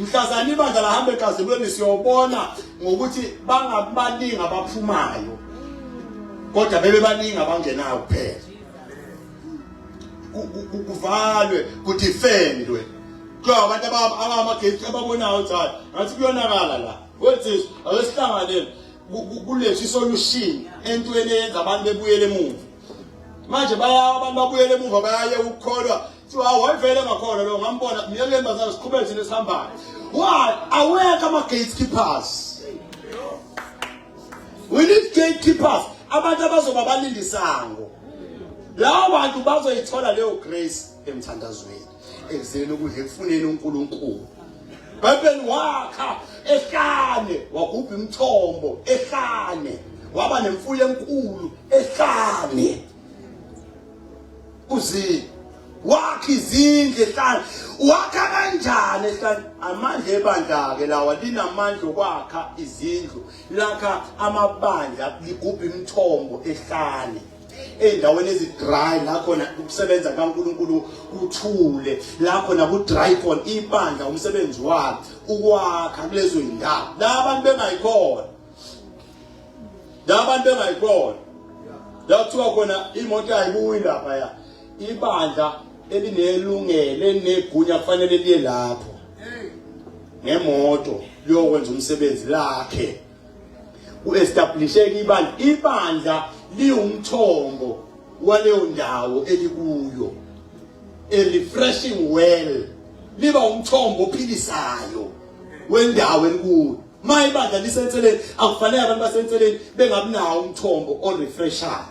mhlazana ibandla lahamba enkazimulweni siyobona ngokuthi bangabaningi abaphumayo kodwa bebe baningi abangenayo kuphela kuvalwe kudefendwe kuthiwa abantu abamagate ababonayo ukuthi hayi ngathi kuyonakala la wethu ake sihlanganele kulethwe isolution entweni eyenza abantu bebuyele emuva manje baya abantu babuyele emuva bayaye ukukholwa kuthiwa wayevele engakhona lo ngambona myekeni bazalwane siqhubeke thina esihambayo why awekho ama-gatekeepers we need gatekeepers abantu abazoba balindisango labo bantu bazoyithola leyo grace emthandazweni ekuzeni ukudla ekufuneni uNkulunkulu Bhayibheli wakha ehlane wagubha imithombo ehlane waba nemfuyo enkulu ehlane uzi wakha izindlu ehlane wakha kanjani ehlane amandla ebandla ke lawa linamandla okwakha izindlu lakha amabandla ligubha imithombo ehlane ey'ndaweni ezi-dry la khona ukusebenza kaNkulunkulu kuthule la khona ku-dry khona ibandla umsebenzi walo ukwakha kulezo y'ndawo la abantu bengayikhona la abantu bengayikhona la kuthiwa khona imoto ayibuyi laphaya ibandla elinelungelo elinegunya kufanele liye lapho ngemoto liyokwenza umsebenzi lakhe ku-establisheke ibandla ibandla liwumthombo waleyo ndawo elikuyo a refreshing well liba umthombo ophilisayo wendawo elikuyo ma ibandla lisenseleni akufanele abantu basenseleni bengabi nawo umthombo orefreshayo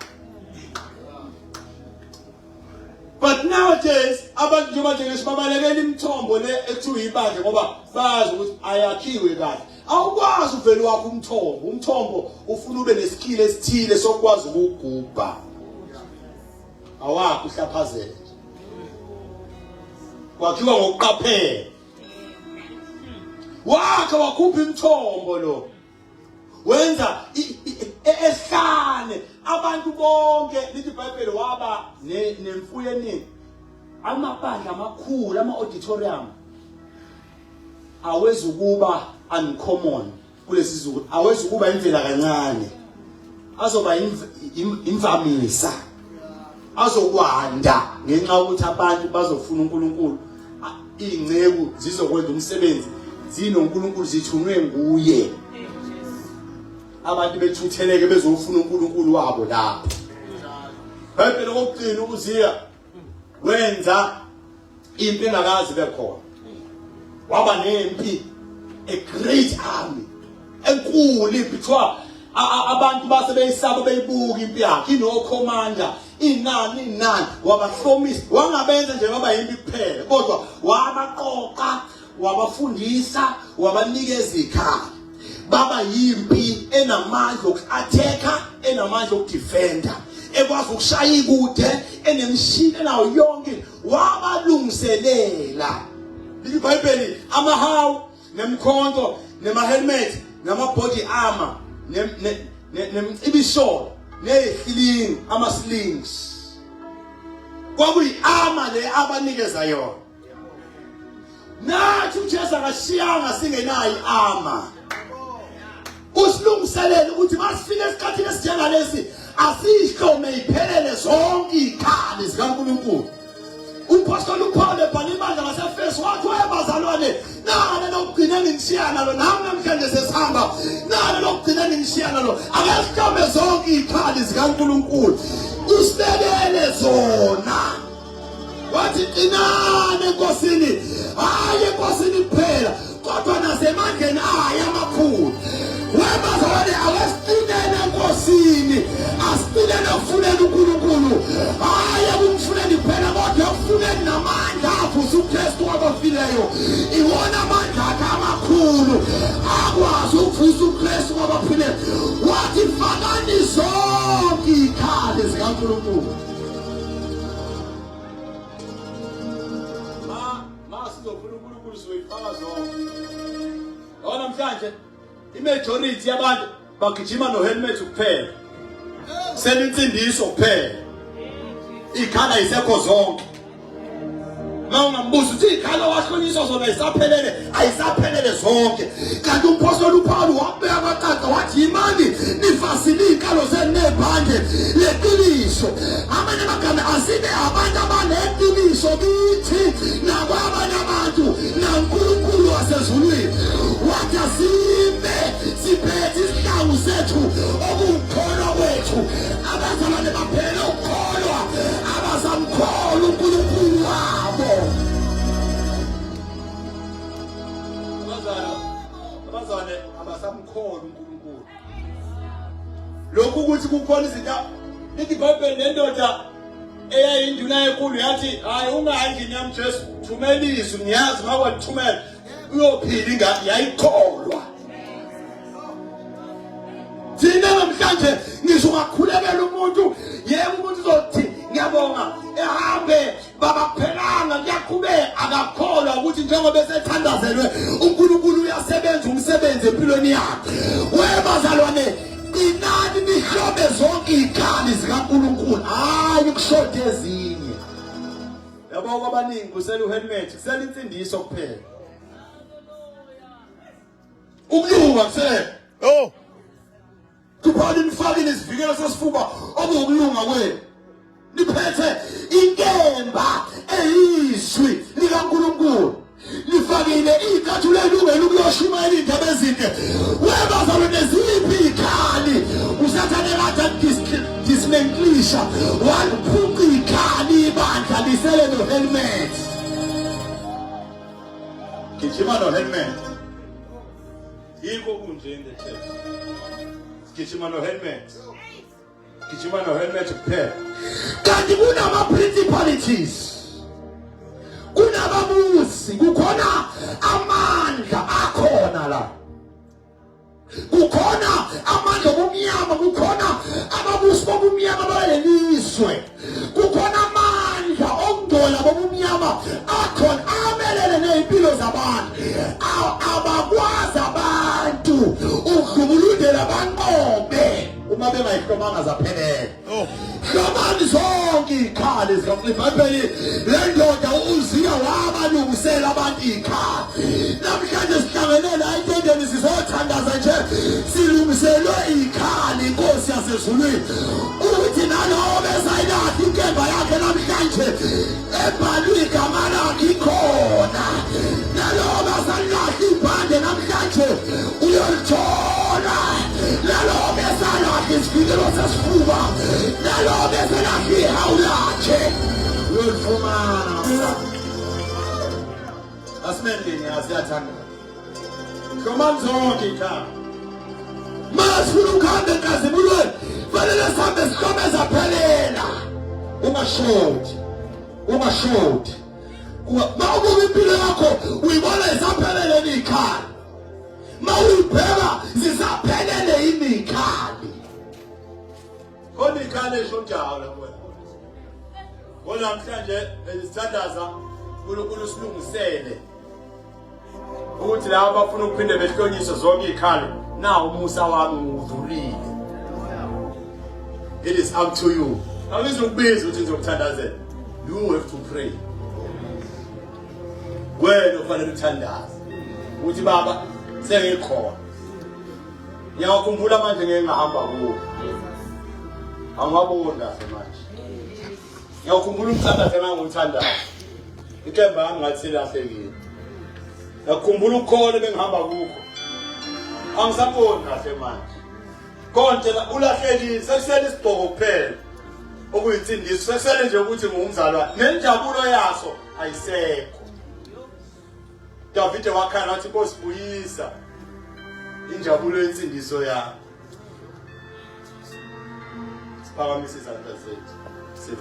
but nowadays abantu njengoba nje ngisho babalekela imithombo le ekuthiwa ibandla ngoba bazi ukuthi ayakhiwe kahle awukwazi uvele wakho umthombo umthombo ufuna ube nesikhile esithile sokwazi ukugubha awakho uhlaphazele kwakhiwa ngokuqaphela wakhe wakhupha imithombo lo wenza ehlane abantu bonke lithi iBhayibheli waba nemfuyo eningi amabandla amakhulu ama-auditorium awezukuba uncommon kulesi zulu awezukuba imvela kancane azoba imvamisa azokwanda ngenxa yokuthi abantu bazofuna uNkulunkulu iy'nceku zizokwenza umsebenzi zinoNkulunkulu zithunwe nguye abantu bethutheleke bezofuna uNkulunkulu wabo lapho Bhayibheli okugcina uZiya wenza impi engakazi bekhona waba nempi a great army enkulu impi kuthiwa abantu base beyisaba beyibuka impi yakhe inokhomanda inani inani wabahlomisa wangabenza nje baba yimpi kuphela kodwa wabaqoqa wabafundisa wabanikeza ikhaya baba yimpi enamandla okuathekha enamandla okudefenda ekwazi ukushaya ikude enemishini enayo yonke wabalungiselela iBhayibheli amahawu nemkhonto nema-helmet nama-body armor nemcibisholo neyihlilingi ama-slings kwakuyi-armor le abanikeza yona nathi uJesu akashiyanga singenayo i-armor usilungiselele ukuthi masifike esikhathini esinjengalesi asihlome iphelele zonke izikhali zikaNkulunkulu Umphostoli uPaul ebhala ibandla laseEfesu wathi webazalwane nale lokugcina ningishiya nalo nami namhlanje sesihamba nale lokugcina ningishiya nalo ake sihlome zonke izikhali zikaNkulunkulu usibekele zona wathi qinani enkosini hayi enkosini kuphela kodwa nasemandleni ayo amakhulu webazalwane awesiqinele enkosini asiqinele ekufuneni unkulunkulu hhayi ekumfuneni kuphela kodwa ekufuneni namandla avusa ukristu kwabafileyo iwona amandla akhe amakhulu akwazi ukuvusa ukristu kwabafileyo wathi fakani zonke iy'khali zikankulunkulu Ma sizofuna uNkulunkulu sizoyifaka zonke. Yabo namhlanje imajority yabantu bagijima no helmet kuphela. Selinsindiso kuphela. Ikhala isekho zonke. Ma ungambuza uthi ikhala wahlonyiswa zona isaphelele ayisaphelele zonke. Kanti umphostoli uPaul wabeka kwacaca wathi yimani nifasile izinkalo zenu nebhande leqiniso. Amanye amagama asibe abantu abaneqiniso kithi nakwabanye abantu naNkulunkulu wasezulwini. Wathi asime siphethe isihlangu sethu okuwukholwa kwethu. Abazalwane baphele ukukholwa abasamkholwa uNkulunkulu wabo. Abazalwane abasamkholwa uNkulunkulu. Lokhu ukuthi kukhona izinto lithi iBhayibheli lendoda eyayinduna yekhulu yathi hayi ungayi endlini yami Jesu thumela izwi ngiyazi makwalithumela uyophila ingane yayikholwa thina namhlanje ngisho ungakhulekela umuntu yebo umuntu uzothi ngiyabonga ehambe baba kuphelanga kuyaqhubeka akakholwa ukuthi njengoba esethandazelwe uNkulunkulu uyasebenza umsebenzi empilweni yakhe webazalwane qinani nihlobe zonke izikhali zikaNkulunkulu hayi kushoda ezinye yabo kwabaningi kusela uhelmet kusela insindiso kuphela ukulunga kusela oh Kuphani nifakile isivikelo sesifuba okuwukulunga kwenu. Niphethe inkemba eyizwi likaNkulunkulu. Nifakile icathulo elungelo ukuyoshumayela iy'ndaba ezinhle. Webazalwane ziphi iy'khali? Usathane kade dismantlisha waliphuca ikhali ibandla. Uhambisele no helmet. Gijima no helmet. Yikho kunje in the church. Gijima no helmet. Gijima no helmet kuphela. Kanti kunama principalities. Kunababusi, kukhona amandla akhona la. Kukhona amandla obumnyama, kukhona ababusi bobumnyama balelizwe. Kukhona amandla okungcola bobumnyama akhona amelele nezimpilo zabantu. Abakwazi abantu ukudlubulundela banqobe uma bengayihlomanga zaphelela. Oh. Hlomani zonke izikhali zikaIbhayibheli le ndoda uUziya wabalungisela abantu izikhali. Namhlanje sihlangene la etendeni sizothandaza nje silungiselwe izikhali inkosi yasezulwini. Ukuthi nalowo besayilahla inkemba yakhe namhlanje ebhalwe igama lakhe ikhona. Nalowo basalahla ibhande namhlanje uyolithola. Nalowo besalahla isivikelo sesifuba, nalowo besalahla ihawu lakhe uyolifumana. Asimendeni asiyathanda. Hlomani zonke ikhaya. Masifuna ukuhamba enkazimulweni fanele sihambe sihlome zaphelela. Ungashodi, ungashodi. Ma ubuka impilo yakho uyibona isaphelele ikhali. Ma uyibheka zisaphelele yini ikhali. Khona ikhali eshodayo lapho. Kodwa namhlanje sithandaza uNkulunkulu silungisele ukuthi laba abafuna ukuphinde behlonyiswe zonke izikhali na umusa wami ngiwuvulile. It is up to you. Angizukubiza ukuthi ngizokuthandazela. You have to pray. Wena ufanele uthandaze. Uthi baba sengikhona. Ngiyakhumbula manje ngeke ngahamba kuwo. Angiwaboni kahle manje. Ngiyakhumbula umthandazo engangiwuthandaza. Inkemba yami ngathi ilahlekile. Ngiyakhumbula ukukhona ebengihamba kukho. Angisaboni kahle manje. Konke la ulahlekile sekusele isigqoko kuphela. Okuyinsindiso sekusele nje ukuthi ngumzalwane. Nenjabulo yaso ayisekho. Davide wakhala wathi Nkosi buyisa injabulo yensindiso yami. Siphakamise izandla zethu.